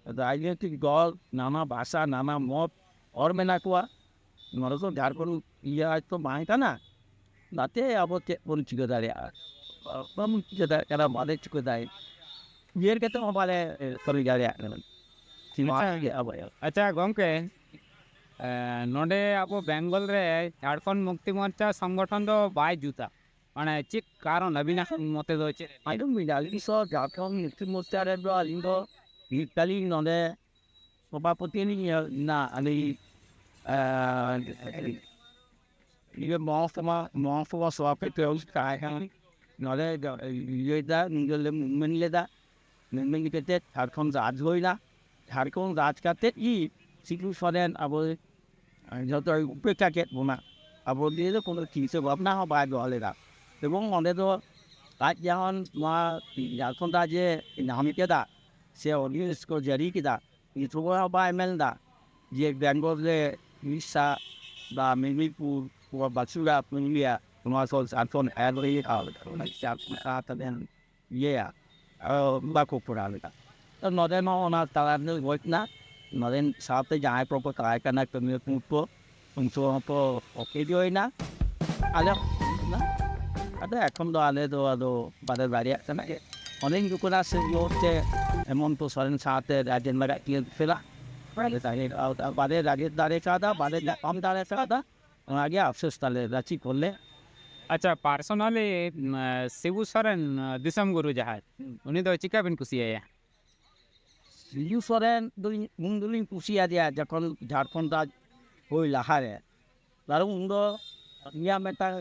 ᱨᱟᱡᱽᱱᱳᱭᱛᱤᱠ ᱫᱚᱞ, ᱱᱟᱱᱟ ᱵᱷᱟᱥᱟ, ᱱᱟᱱᱟ ᱢᱚᱛ ᱦᱚᱲ ᱢᱮᱱᱟᱜ ᱠᱚᱣᱟ᱾ ᱱᱚᱰᱮ ᱫᱚ ᱡᱷᱟᱲᱠᱷᱚᱸᱰ ᱤᱭᱟᱹ ᱟᱡ ᱛᱚ ᱵᱟᱝ ᱠᱟᱱᱟ, ᱚᱱᱟᱛᱮ ᱟᱵᱚ ᱪᱮᱫ ᱵᱚᱱ ᱪᱤᱠᱟᱹ ᱫᱟᱲᱮᱭᱟᱜᱼᱟ? ᱵᱟᱵᱚᱱ ᱪᱤᱠᱟᱹ ᱫᱟᱲᱮᱭᱟᱜ ᱠᱟᱱᱟ, ᱵᱟᱞᱮ ᱪᱤᱠᱟᱹ ᱫᱟᱲᱮᱭᱟᱜ, ᱩᱭᱦᱟᱹᱨ ᱠᱟᱛᱮ ᱦᱚᱸ ᱵᱟᱞᱮ, ᱮ, ᱠᱟᱹᱢᱤ ᱫᱟᱲᱮᱭᱟᱜ ᱠᱟᱱᱟ᱾ ᱥᱤᱢᱟ ᱟᱪᱪᱷᱟ᱾ ᱜᱮ ᱟᱵᱚ᱾ ᱟᱪᱪᱷᱟ ᱜᱚᱢᱠᱮ, ᱮ, ᱱᱚᱰᱮ ᱟᱵᱚ ᱵᱮᱝᱜᱚᱞ ᱨᱮ ᱡᱷᱟᱲᱠᱷᱚᱸᱰ ᱢᱩᱠᱛᱤ ᱢᱳᱨᱪᱟ ᱥᱚᱝᱜᱚᱴᱷᱚᱱ ᱫᱚ ᱵᱟᱭ ᱡᱩᱛᱟ, ᱢᱟᱱᱮ ᱪᱮᱫ ᱠᱟᱨᱚᱱ ᱟᱹᱵᱤᱱᱟᱜ ᱢᱚᱛᱮ ᱫᱚ ᱪᱮᱫ? ᱟᱸᱡᱚᱢ ᱵᱤᱱ, ᱟᱹᱞᱤᱧ ᱥᱚ ᱡᱷᱟᱲᱠᱷᱚᱸᱰ ᱢᱩᱠᱛᱤ ᱢᱳᱨᱪᱟ ᱨᱮᱫᱚ ᱟᱹᱞᱤᱧ ᱫᱚ ᱱᱤᱛ ᱠᱟᱹᱞᱤᱱ ᱱᱚᱰᱮ ᱥᱚᱵᱷᱟᱯᱚᱛᱤ ᱞᱤᱧ ᱧᱮᱞ ᱱᱟ, ᱟᱹᱞᱤᱧ, ᱮ, ᱤᱭᱟᱹ ᱢᱚᱦᱚᱛᱢᱟ ᱢᱚᱦᱚᱛᱢᱟ ᱥᱚᱵᱷᱟᱯᱚᱛᱤ ᱛᱟᱦᱮᱸ ᱠᱟᱱᱟ᱾ ᱱᱚᱰᱮ ᱤᱭᱟᱹᱭ ᱫᱟ, ᱱᱤᱡᱮ ᱞᱮ ᱢᱩᱵᱷᱢᱮᱱᱴ ᱞᱮᱫᱟ᱾ ᱢᱩᱵᱷᱢᱮᱱᱴ ᱠᱟᱛᱮ ᱡᱷᱟᱲᱠᱷᱚᱸᱰ ᱨᱟᱡᱽ ᱦᱩᱭᱱᱟ᱾ ᱡᱷᱟᱲᱠᱷᱚᱸᱰ ᱨᱟᱡᱽ ᱠᱟᱛᱮ ᱜᱮ ᱥᱤᱵᱩ ᱥᱚᱨᱮᱱ ᱟᱵᱚ ᱡᱷᱚᱛᱚᱭ ᱩᱯᱮᱠᱠᱷᱟ ᱠᱮᱫ ᱵᱚᱱᱟ᱾ ᱟᱵᱚ ᱱᱤᱭᱮ ᱫᱚ ᱠᱳᱱᱳ ᱪᱤᱱᱛᱟᱹ ᱵᱷᱟᱵᱽᱱᱟ ᱦᱚᱸ ᱵᱟᱭ ᱫᱚᱦᱚ ᱞᱮᱫᱟ᱾ ᱮᱵᱚᱝ ᱚᱸᱰᱮ ᱫᱚ ᱟᱡ ᱡᱮᱢᱚᱱ ᱱᱚᱣᱟ ᱡᱷᱟᱲᱠᱷᱚᱸᱰ ᱨᱟᱡᱽ ᱮ ᱧᱟᱢ ᱠᱮᱫᱟ ᱥᱮ ᱚᱨᱰᱤᱱᱮᱱᱥ ᱠᱚ ᱡᱟᱹᱨᱤ ᱠᱮᱫᱟ, ᱩᱱ ᱥᱚᱢᱚᱭ ᱦᱚᱸ ᱵᱟᱭ ᱢᱮᱱ ᱮᱫᱟ ᱡᱮ ᱵᱮᱝᱜᱚᱞ ᱨᱮ ᱩᱲᱤᱥᱥᱟ ᱵᱟ ᱢᱮᱫᱽᱱᱤᱯᱩᱨ ᱵᱟ ᱵᱟᱸᱠᱩᱲᱟ, ᱯᱩᱨᱩᱞᱤᱭᱟ, ᱱᱚᱣᱟ ᱠᱚ ᱡᱷᱟᱲᱠᱷᱚᱸᱰ ᱮᱞ ᱦᱩᱭᱩᱜᱼᱟ, ᱚᱱᱟ ᱡᱷᱟᱲᱠᱷᱚᱸᱰ ᱥᱟᱶ ᱛᱮᱵᱚᱱ ᱤᱭᱟᱹᱭᱟ, ᱟᱨ ᱵᱟᱠᱚ ᱠᱚᱨᱟᱣ ᱞᱮᱫᱟ᱾ ᱛᱚ ᱱᱚᱰᱮ ᱢᱟ ᱚᱱᱟ ᱛᱟᱞᱟ ᱨᱮ ᱜᱚᱡ ᱮᱱᱟ, ᱱᱚᱰᱮᱱ ᱥᱟᱶᱛᱮ ᱡᱟᱦᱟᱸᱭ ᱠᱚᱠᱚ ᱛᱟᱦᱮᱸ ᱠᱟᱱᱟ ᱠᱟᱹᱢᱤᱭᱟᱹ ᱠᱚ, ᱩᱱᱠᱩ ᱦᱚᱸᱠᱚ ᱚᱠᱮᱡᱚᱭᱮᱱᱟ᱾ ᱟᱞᱮ ᱦᱚᱸ ᱟᱫᱚ ᱮᱠᱷᱚᱱ ᱫᱚ ᱟᱞᱮ ᱫᱚ ᱟᱫᱚ ᱵᱟᱞᱮ ᱫᱟᱲᱮᱭᱟᱜ ᱠᱟᱱᱟ᱾ ᱚᱱᱮᱧ ᱫᱩᱠᱟᱹᱱᱟ ᱥᱮ ᱢᱩᱦᱩᱨᱛᱮ ᱦᱮᱢᱚᱱᱛᱚ ᱥᱚᱨᱮᱱ ᱥᱟᱶᱛᱮ ᱨᱟᱡᱮᱱ ᱞᱟᱜᱟᱜ ᱠᱤᱱ ᱯᱷᱮᱞᱟ᱾ ᱵᱟᱞᱮ ᱫᱟᱲᱮ-, ᱵᱟᱞᱮ ᱨᱟᱡᱮ ᱫᱟᱲᱮ ᱠᱟᱣᱫᱟ, ᱵᱟᱞᱮ ᱧᱟᱯᱟᱢ ᱫᱟᱲᱮ ᱠᱟᱣᱫᱟ᱾ ᱚᱱᱟᱜᱮ ᱟᱯᱥᱳᱥ ᱛᱟᱞᱮ, ᱨᱟᱸᱪᱤ ᱠᱷᱚᱱ ᱞᱮ᱾ ᱟᱪᱪᱷᱟ, ᱯᱟᱨᱥᱳᱱᱟᱞᱤ ᱥᱤᱵᱩ ᱥᱚᱨᱮᱱ, ᱫᱤᱥᱚᱢ ᱜᱩᱨᱩ ᱡᱟᱦᱟᱸᱭ, ᱦᱩᱸ᱾ ᱩᱱᱤ ᱫᱚ ᱪᱤᱠᱟ ᱵᱤᱱ ᱠᱩᱥᱤᱭᱟᱭᱟ? ᱥᱤᱵᱩ ᱥᱚᱨᱮᱱ ᱫᱚᱧ ᱩᱱ ᱫᱚᱞᱤᱧ ᱠᱩᱥᱤᱭᱟᱫᱮᱭᱟ ᱡᱚᱠᱷᱚᱱ ᱡᱷᱟᱲᱠᱷᱚᱸᱰ ᱨᱟᱡᱽ ᱦᱩᱭ ᱞᱟᱦᱟᱨᱮ᱾ ᱠᱟᱨᱚᱱ ᱩᱱ ᱫᱚ ᱩᱱᱤᱭᱟᱜ ᱢᱤᱫᱴᱟᱝ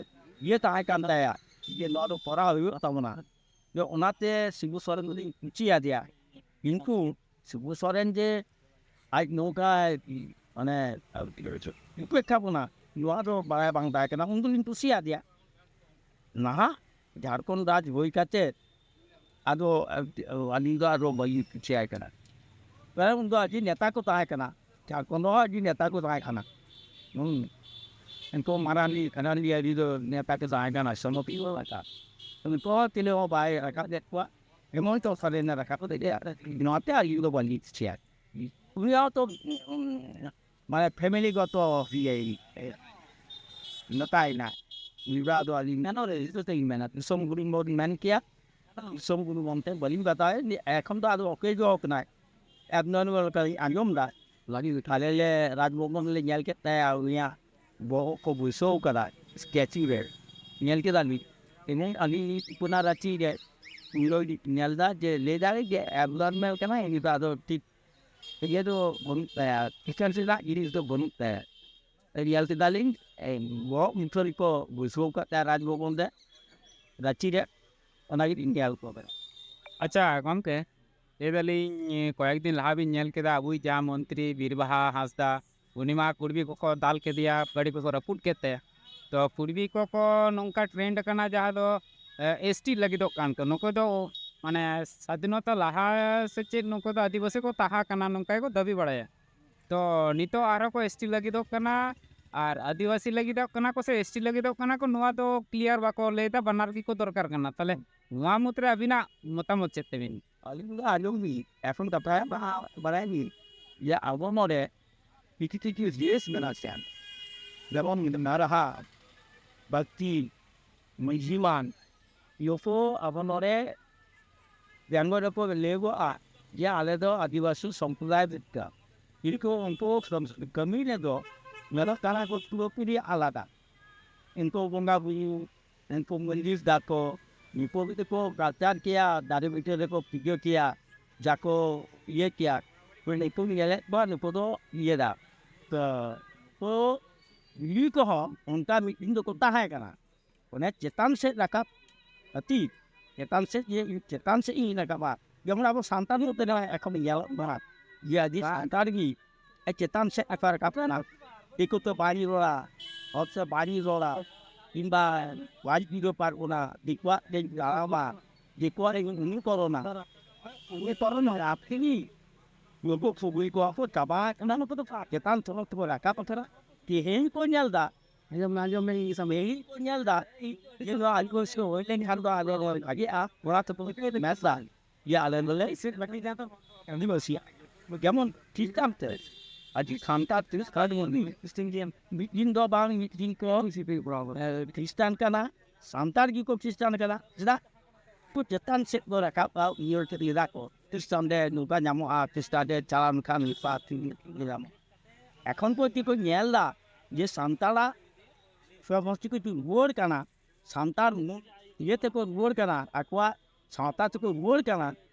ᱤᱭᱟᱹ ᱛᱟᱦᱮᱸ ᱠᱟᱱ ᱛᱟᱭᱟ ᱡᱮ ᱱᱚᱣᱟ ᱫᱚ ᱠᱚᱨᱟᱣ ᱦᱩᱭᱩᱜ ᱛᱟᱵᱚᱱᱟ᱾ ᱡᱮ ᱚᱱᱟᱛᱮ ᱥᱤᱵᱩ ᱥᱚᱨᱮᱱ ᱫᱚᱞᱤᱧ ᱠᱩᱥᱤᱭᱟᱫᱮᱭᱟ᱾ ᱠᱤᱱᱛᱩ ᱥᱤᱵᱩ ᱥᱚᱨᱮᱱ ᱡᱮ ᱟᱡ ᱱᱚᱝᱠᱟᱭ ᱢᱟᱱᱮ ᱩᱯᱮᱠᱠᱷᱟ ᱵᱚᱱᱟ, ᱱᱚᱣᱟ ᱫᱚ ᱵᱟᱲᱟᱭ ᱵᱟᱝ ᱛᱟᱦᱮᱸ ᱠᱟᱱᱟ, ᱩᱱ ᱫᱚᱞᱤᱧ ᱠᱩᱥᱤᱭᱟᱫᱮᱭᱟ᱾ ᱱᱟᱦᱟᱜ ᱡᱷᱟᱲᱠᱷᱚᱸᱰ ᱨᱟᱡᱽ ᱦᱩᱭ ᱠᱟᱛᱮ ᱟᱫᱚ ᱟᱹᱞᱤᱧ ᱫᱚ ᱟᱨᱚ ᱵᱟᱹᱞᱤᱧ ᱠᱩᱥᱤᱭᱟᱭ ᱠᱟᱱᱟ᱾ ᱠᱟᱨᱚᱱ ᱩᱱ ᱫᱚ ᱟᱹᱰᱤ ᱱᱮᱛᱟ ᱠᱚ ᱛᱟᱦᱮᱸ ᱠᱟᱱᱟ, ᱡᱷᱟᱲᱠᱷᱚᱸᱰ ᱨᱮᱦᱚᱸ ᱟᱹᱰᱤ ᱱᱮᱛᱟ ᱠᱚ ᱛᱟᱦᱮᱸ ᱠᱟᱱᱟ᱾ ᱦᱩᱸ᱾ ᱩᱱᱠᱩ ᱢᱟᱨᱟᱱᱰᱤ ᱯᱷᱟᱨᱟᱱᱰᱤ ᱟᱹᱰᱤ ᱫᱚ ᱱᱮᱛᱟ ᱠᱚ ᱛᱟᱦᱮᱸ ᱠᱟᱱᱟ, ᱥᱚᱢᱚᱛᱤ ᱠᱚ ᱛᱟᱦᱮᱸ ᱠᱟᱱᱟ᱾ ᱩᱱᱠᱩ ᱦᱚᱸ ᱛᱤᱱᱟᱹᱜ ᱦᱚᱸ ᱵᱟᱭ ᱨᱟᱠᱟᱵ ᱞᱮᱫ ᱠᱚᱣᱟ᱾ ᱮᱢᱚᱱ ᱛᱚ ᱥᱟᱹᱨᱤ ᱨᱮᱱᱟᱜ ᱨᱟᱠᱟᱵ ᱞᱮᱫ ᱜᱮᱭᱟ᱾ ᱱᱚᱣᱟᱛᱮ ᱟᱹᱞᱤᱧ ᱫᱚ ᱵᱟᱹᱞᱤᱧ ᱠᱩᱥᱤᱭᱟᱜᱼᱟ᱾ ᱩᱱᱤ ᱦᱚᱸ ᱛᱚ, ᱩᱸ, ᱢᱟᱱᱮ ᱯᱷᱮᱢᱮᱞᱤ ᱜᱚᱛᱚ ᱤᱭᱟᱹ, ᱤᱭᱟᱹ, ᱱᱚᱝᱠᱟᱭᱮᱱᱟ᱾ ᱩᱱᱤ ᱫᱚ ᱟᱫᱚ ᱟᱹᱞᱤᱧ ᱢᱮᱱ ᱨᱮ ᱤᱧ ᱫᱚ ᱪᱮᱫ ᱤᱧ ᱢᱮᱱᱟ, ᱫᱤᱥᱚᱢ ᱜᱩᱨᱩ ᱵᱚᱱ ᱢᱮᱱ ᱠᱮᱭᱟ᱾ ᱫᱤᱥᱚᱢ ᱜᱩᱨᱩ ᱢᱮᱱᱛᱮ ᱵᱟᱹᱞᱤᱧ ᱵᱟᱛᱟᱣᱟ᱾ ᱮᱠᱷᱚᱱ ᱫᱚ ᱟᱫᱚ ᱚᱠᱚᱭ ᱜᱮ ᱠᱟᱱᱟᱭ᱾ ᱮᱵᱱᱚᱨᱢᱟᱞ ᱞᱮᱠᱟᱧ ᱟᱸᱡᱚᱢ ᱮᱫᱟ᱾ ᱟᱞᱮ ᱞᱮ ᱨᱟᱡᱽ ᱵᱷᱚᱵᱚᱱ ᱞᱮ ᱧᱮᱞ ᱠᱮᱫ ᱛᱟᱭᱟ, ᱩᱱᱤᱭᱟᱜ ᱵᱚᱦᱚᱜ ᱠᱚ ᱵᱟᱹᱭᱥᱟᱹᱣ ᱠᱟᱫᱟ ᱥᱴᱮᱪᱩ ᱨᱮ᱾ ᱧᱮᱞ ᱠᱮᱫᱟ ᱞᱤᱧ᱾ ᱮᱵᱚᱝ ᱟᱹᱞᱤᱧ ᱞᱤᱧ ᱛᱩᱯᱩᱱᱟ ᱨᱟᱸᱪᱤ ᱨᱮ, ᱩᱱ ᱦᱤᱞᱳᱜ ᱞᱤᱧ ᱧᱮᱞ ᱮᱫᱟ ᱡᱮ ᱞᱟᱹᱭ ᱫᱟᱲᱮ ᱡᱮ ᱮᱵᱱᱚᱨᱢᱟᱞ ᱠᱟᱱᱟᱭ, ᱩᱱᱤ ᱫᱚ ᱟᱫᱚ ᱴᱷᱤᱠ ᱤᱭᱟᱹ ᱫᱚ ᱵᱟᱹᱱᱩᱜ ᱛᱟᱭᱟ, ᱯᱷᱤᱪᱟᱨᱥ ᱨᱮᱱᱟᱜ ᱡᱤᱱᱤᱥ ᱫᱚ ᱵᱟᱹᱱᱩᱜ ᱛᱟᱭᱟ᱾ ᱧᱮᱞ ᱠᱮᱫᱟᱞᱤᱧ, ᱵᱚᱦᱚᱜ ᱢᱩᱴᱷᱟᱹᱱ ᱠᱚ ᱵᱟᱹᱭᱥᱟᱹᱣ ᱟᱠᱟᱫ ᱛᱟᱭᱟ ᱨᱟᱡᱽᱵᱷᱚᱵᱚᱱ ᱨᱮ, ᱨᱟᱸᱪᱤ ᱨᱮ᱾ ᱚᱱᱟ ᱜᱮᱞᱤᱧ ᱧᱮᱞ ᱠᱚ ᱠᱟᱱᱟ᱾ ᱟᱪᱪᱷᱟ ᱜᱚᱢᱠᱮ, ᱞᱟᱹᱭ ᱫᱟᱞᱤᱧ, ᱠᱚᱭᱮᱠ ᱫᱤᱱ ᱞᱟᱦᱟ ᱵᱤᱱ ᱧᱮᱞ ᱠᱮᱫᱟ, ᱟᱵᱚᱭᱤᱡ ᱡᱟᱦᱟᱸ ᱢᱚᱱᱛᱨᱤ ᱵᱤᱨ ᱵᱟᱦᱟ ᱦᱟᱸᱥᱫᱟ, ᱩᱱᱤ ᱢᱟ ᱠᱩᱲᱵᱤ ᱠᱚᱠᱚ ᱫᱟᱞ ᱠᱮᱫᱮᱭᱟ, ᱜᱟᱹᱰᱤ ᱠᱚᱠᱚ ᱨᱟᱹᱯᱩᱫ ᱠᱮᱫ ᱛᱟᱭᱟ᱾ ᱛᱚ ᱠᱩᱲᱵᱤ ᱠᱚᱠᱚ ᱱᱚᱝᱠᱟ ᱴᱨᱮᱱᱰ ᱟᱠᱟᱱᱟ, ᱡᱟᱦᱟᱸ ᱫᱚ ᱮᱥ ᱴᱤ ᱞᱟᱹᱜᱤᱫᱚᱜ ᱠᱟᱱ ᱠᱚ᱾ ᱱᱩᱠᱩ ᱫᱚ ᱢᱟᱱᱮ ᱥᱟᱫᱷᱤᱱᱚᱛᱟ ᱞᱟᱦᱟ ᱥᱮ ᱪᱮᱫ, ᱱᱩᱠᱩ ᱫᱚ ᱟᱹᱫᱤᱵᱟᱹᱥᱤ ᱠᱚ ᱛᱟᱦᱮᱸ ᱠᱟᱱᱟ, ᱱᱚᱝᱠᱟ ᱜᱮᱠᱚ ᱫᱟᱹᱵᱤ ᱵᱟᱲᱟᱭᱟ᱾ ᱛᱚ ᱱᱤᱛᱚᱜ ᱟᱨᱦᱚᱸ ᱠᱚ ᱮᱥ ᱴᱤ ᱞᱟᱹᱜᱤᱫᱚᱜ ᱠᱟᱱᱟ, ᱟᱨ ᱟᱹᱫᱤᱵᱟᱹᱥᱤ ᱞᱟᱹᱜᱤᱫᱚᱜ ᱠᱟᱱᱟ ᱠᱚ ᱥᱮ ᱮᱥ ᱴᱤ ᱞᱟᱹᱜᱤᱫᱚᱜ ᱠᱟᱱᱟ ᱠᱚ, ᱱᱚᱣᱟ ᱫᱚ ᱠᱞᱤᱭᱟᱨ ᱵᱟᱠᱚ ᱞᱟᱹᱭᱫᱟ᱾ ᱵᱟᱱᱟᱨ ᱜᱮᱠᱚ ᱫᱚᱨᱠᱟᱨ ᱠᱟᱱᱟ᱾ ᱛᱟᱦᱚᱞᱮ ᱱᱚᱣᱟ ᱢᱩᱫᱽᱨᱮ ᱟᱹᱵᱤᱱᱟᱜ ᱢᱚᱛᱟᱢᱚᱛ ᱪᱮᱫ ᱛᱟᱹᱵᱤᱱ? ᱟᱹᱞᱤᱧ ᱫᱚ ᱟᱸᱡᱚᱢ ᱵᱤᱱ, ᱮᱠᱷᱚᱱ ᱠᱟᱛᱷᱟ ᱵᱟᱲᱟᱭ ᱵᱟᱲᱟᱭ ᱵᱤᱱ ᱡᱮ ᱟᱵᱚ ᱱᱚᱰᱮ ᱠᱤᱪᱷᱩ ᱠᱤᱪᱷᱩ ᱡᱤᱱᱤᱥ ᱢᱮᱱᱟᱜᱼᱟ, ᱡᱮᱢᱚᱱ ᱱᱟᱨᱦᱟ, ᱵᱟᱹᱠᱛᱤ, ᱢᱟᱹᱡᱷᱤ ᱢᱟᱱ, ᱭᱚᱠᱚ ᱟᱵᱚ ᱱᱚᱰᱮ ᱵᱮᱝᱜᱚᱞ ᱨᱮᱠᱚ ᱞᱟᱹᱭᱚᱜᱚᱜᱼᱟ ᱡᱮ ᱟᱞᱮ ᱫᱚ ᱟᱹᱫᱤᱵᱟᱹᱥᱤ ᱥᱚᱢᱯᱨᱚᱫᱟᱭ ᱨᱮᱱ ᱠᱟᱱᱟ᱾ ᱠᱤᱱᱛᱩ ᱩᱱᱠᱩ ᱠᱟᱹᱢᱤ ᱨᱮᱫᱚ ᱧᱮᱞᱚᱜ ᱠᱟᱱᱟ ᱠᱚ ᱯᱩᱨᱟᱹᱯᱩᱨᱤ ᱟᱞᱟᱫᱟ᱾ ᱩᱱᱠᱩ ᱵᱚᱸᱜᱟ ᱵᱩᱨᱩ, ᱩᱱᱠᱩ ᱢᱚᱱᱫᱤᱨ ᱫᱟᱠᱚ, ᱩᱱᱠᱩ ᱜᱮᱠᱚ ᱠᱟᱞᱪᱟᱨ ᱠᱮᱭᱟ, ᱫᱟᱨᱮ ᱵᱩᱴᱟᱹ ᱨᱮᱠᱚ ᱯᱩᱡᱟᱹ ᱠᱮᱭᱟ, ᱡᱟᱠᱚ ᱤᱭᱟᱹ ᱠᱮᱭᱟ, ᱱᱩᱠᱩ ᱧᱮᱞᱮᱫ ᱠᱚᱣᱟ, ᱱᱩᱠᱩ ᱫᱚ ᱤᱭᱟᱹ ᱫᱟ᱾ ᱛᱚ, ᱛᱚ ᱠᱩᱲᱤ ᱠᱚᱦᱚᱸ ᱚᱱᱠᱟ ᱢᱤᱫ ᱫᱤᱱ ᱫᱚᱠᱚ ᱛᱟᱦᱮᱸ ᱠᱟᱱᱟ᱾ ᱚᱱᱮ ᱪᱮᱛᱟᱱ ᱥᱮᱫ ᱨᱟᱠᱟᱵ ᱦᱟᱹᱛᱤ, ᱪᱮᱛᱟᱱ ᱥᱮᱫ ᱡᱮ ᱪᱮᱛᱟᱱ ᱥᱮᱫ ᱤᱧ ᱨᱟᱠᱟᱵᱟ᱾ ᱡᱮᱢᱚᱱ ᱟᱵᱚ ᱥᱟᱱᱛᱟᱲ ᱢᱚᱫᱽᱫᱷᱮ ᱨᱮ ᱮᱠᱷᱚᱱ ᱧᱮᱞᱚᱜ ᱠᱟᱱᱟ ᱡᱮ ᱟᱹᱰᱤ ᱥᱟᱱᱛᱟᱲ ᱜᱮ ᱪᱮᱛᱟᱱ ᱥᱮᱫ ᱟᱠᱚ ᱨᱟᱠᱟᱵ ᱠᱟᱱᱟ᱾ ᱫᱤᱠᱩ ᱛᱮ ᱵᱟᱹᱧ ᱨᱚᱲᱟ, ᱦᱚᱲ ᱥᱮ ᱵᱟᱹᱧ ᱨᱚᱲᱟ, ᱠᱤᱝᱵᱟ ᱵᱟᱹᱧ ᱯᱩᱡᱟᱹ ᱯᱟᱨᱵᱚᱱᱟ, ᱫᱤᱠᱩᱣᱟᱜ ᱨᱮᱧ ᱛᱟᱲᱟᱢᱟ, ᱫᱤᱠᱩᱣᱟᱜ ᱨᱮᱧ ᱚᱱᱩᱠᱚᱨᱚᱱᱟ᱾ ᱚᱱᱩᱠᱚᱨᱚᱱ ᱟᱯᱮ ᱜᱮ ᱱᱩᱠᱩ ᱠᱷᱩᱵᱩᱭ ᱠᱚᱣᱟ ᱠᱚ ᱪᱟᱵᱟ ᱟᱠᱟᱱᱟ, ᱱᱩᱠᱩ ᱫᱚ ᱪᱮᱛᱟᱱ ᱛᱷᱚᱨᱚ ᱛᱮᱠᱚ ᱨᱟᱠᱟᱵ ᱟᱠᱟᱱᱟ᱾ ᱛᱮᱦᱮᱧ ᱠᱚ ᱧᱮᱞ ᱮᱫᱟ, ᱟᱸᱡᱚᱢ ᱢᱮ, ᱟᱸᱡᱚᱢ ᱢᱮ, ᱤᱧ ᱥᱟᱢᱟᱝ ᱛᱮᱦᱮᱧ ᱠᱚ ᱧᱮᱞ ᱮᱫᱟ ᱡᱮ ᱱᱚᱣᱟ ᱟᱹᱫᱤᱵᱟᱹᱥᱤ ᱦᱩᱭ ᱞᱮᱱᱠᱷᱟᱱ ᱫᱚ ᱟᱞᱮ ᱱᱚᱣᱟ ᱵᱷᱟᱜᱮᱜᱼᱟ, ᱚᱱᱟ ᱛᱮᱠᱚ ᱢᱮᱱ ᱮᱫᱟ ᱡᱮ ᱟᱞᱮ ᱫᱚᱞᱮ ᱟᱹᱫᱤᱵᱟᱹᱥᱤᱭᱟ᱾ ᱡᱮᱢᱚᱱ ᱠᱷᱨᱤᱥᱴᱟᱱ ᱛᱮ, ᱟᱹᱰᱤ ᱥᱟᱱᱛᱟᱲ ᱠᱷᱨᱤᱥᱴᱟᱱ ᱢᱤᱫ ᱫᱤᱱ ᱫᱚ ᱵᱟᱝ ᱢᱤᱫ ᱫᱤᱱ ᱠᱚ ᱠᱷᱨᱤᱥᱴᱟᱱ ᱠᱟᱱᱟ, ᱥᱟᱱᱛᱟᱲ ᱜᱮᱠᱚ ᱠᱷᱨᱤᱥᱴᱟᱱ ᱠᱟᱱᱟ᱾ ᱪᱮᱫᱟᱜ? ᱠᱚ ᱪᱮᱛᱟᱱ ᱥᱮᱫ ᱠᱚ ᱨᱟᱠᱟᱵ ᱩᱭᱦᱟᱹᱨ ᱠᱮᱫ ᱞᱮᱫᱟ ᱠᱚ, ᱠᱷᱨᱤᱥᱴᱟᱱ ᱨᱮ ᱱᱚᱝᱠᱟ ᱧᱟᱢᱚᱜᱼᱟ, ᱠᱷᱨᱤᱥᱴᱟᱱ ᱨᱮ ᱪᱟᱞᱟᱣ ᱞᱮᱱᱠᱷᱟᱱ ᱱᱚᱝᱠᱟ ᱧᱟᱢᱚᱜᱼᱟ᱾ ᱮᱠᱷᱚᱱ ᱠᱚ ᱪᱮᱫ ᱠᱚ ᱧᱮᱞ ᱮᱫᱟ ᱡᱮ ᱥᱟᱱᱛᱟᱲᱟᱜ ᱥᱚᱢᱚᱥᱛᱤ ᱠᱚ ᱨᱩᱣᱟᱹᱲ ᱠᱟᱱᱟ, ᱥᱟᱱᱛᱟᱲ ᱢᱩ-, ᱤᱭᱟᱹ ᱛᱮᱠᱚ ᱨᱩᱣᱟᱹᱲ ᱠᱟᱱᱟ, ᱟᱠᱚᱣᱟᱜ ᱥᱟᱶᱛᱟ ᱛᱮᱠᱚ ᱨᱩᱣᱟᱹᱲ ᱠᱟᱱᱟ᱾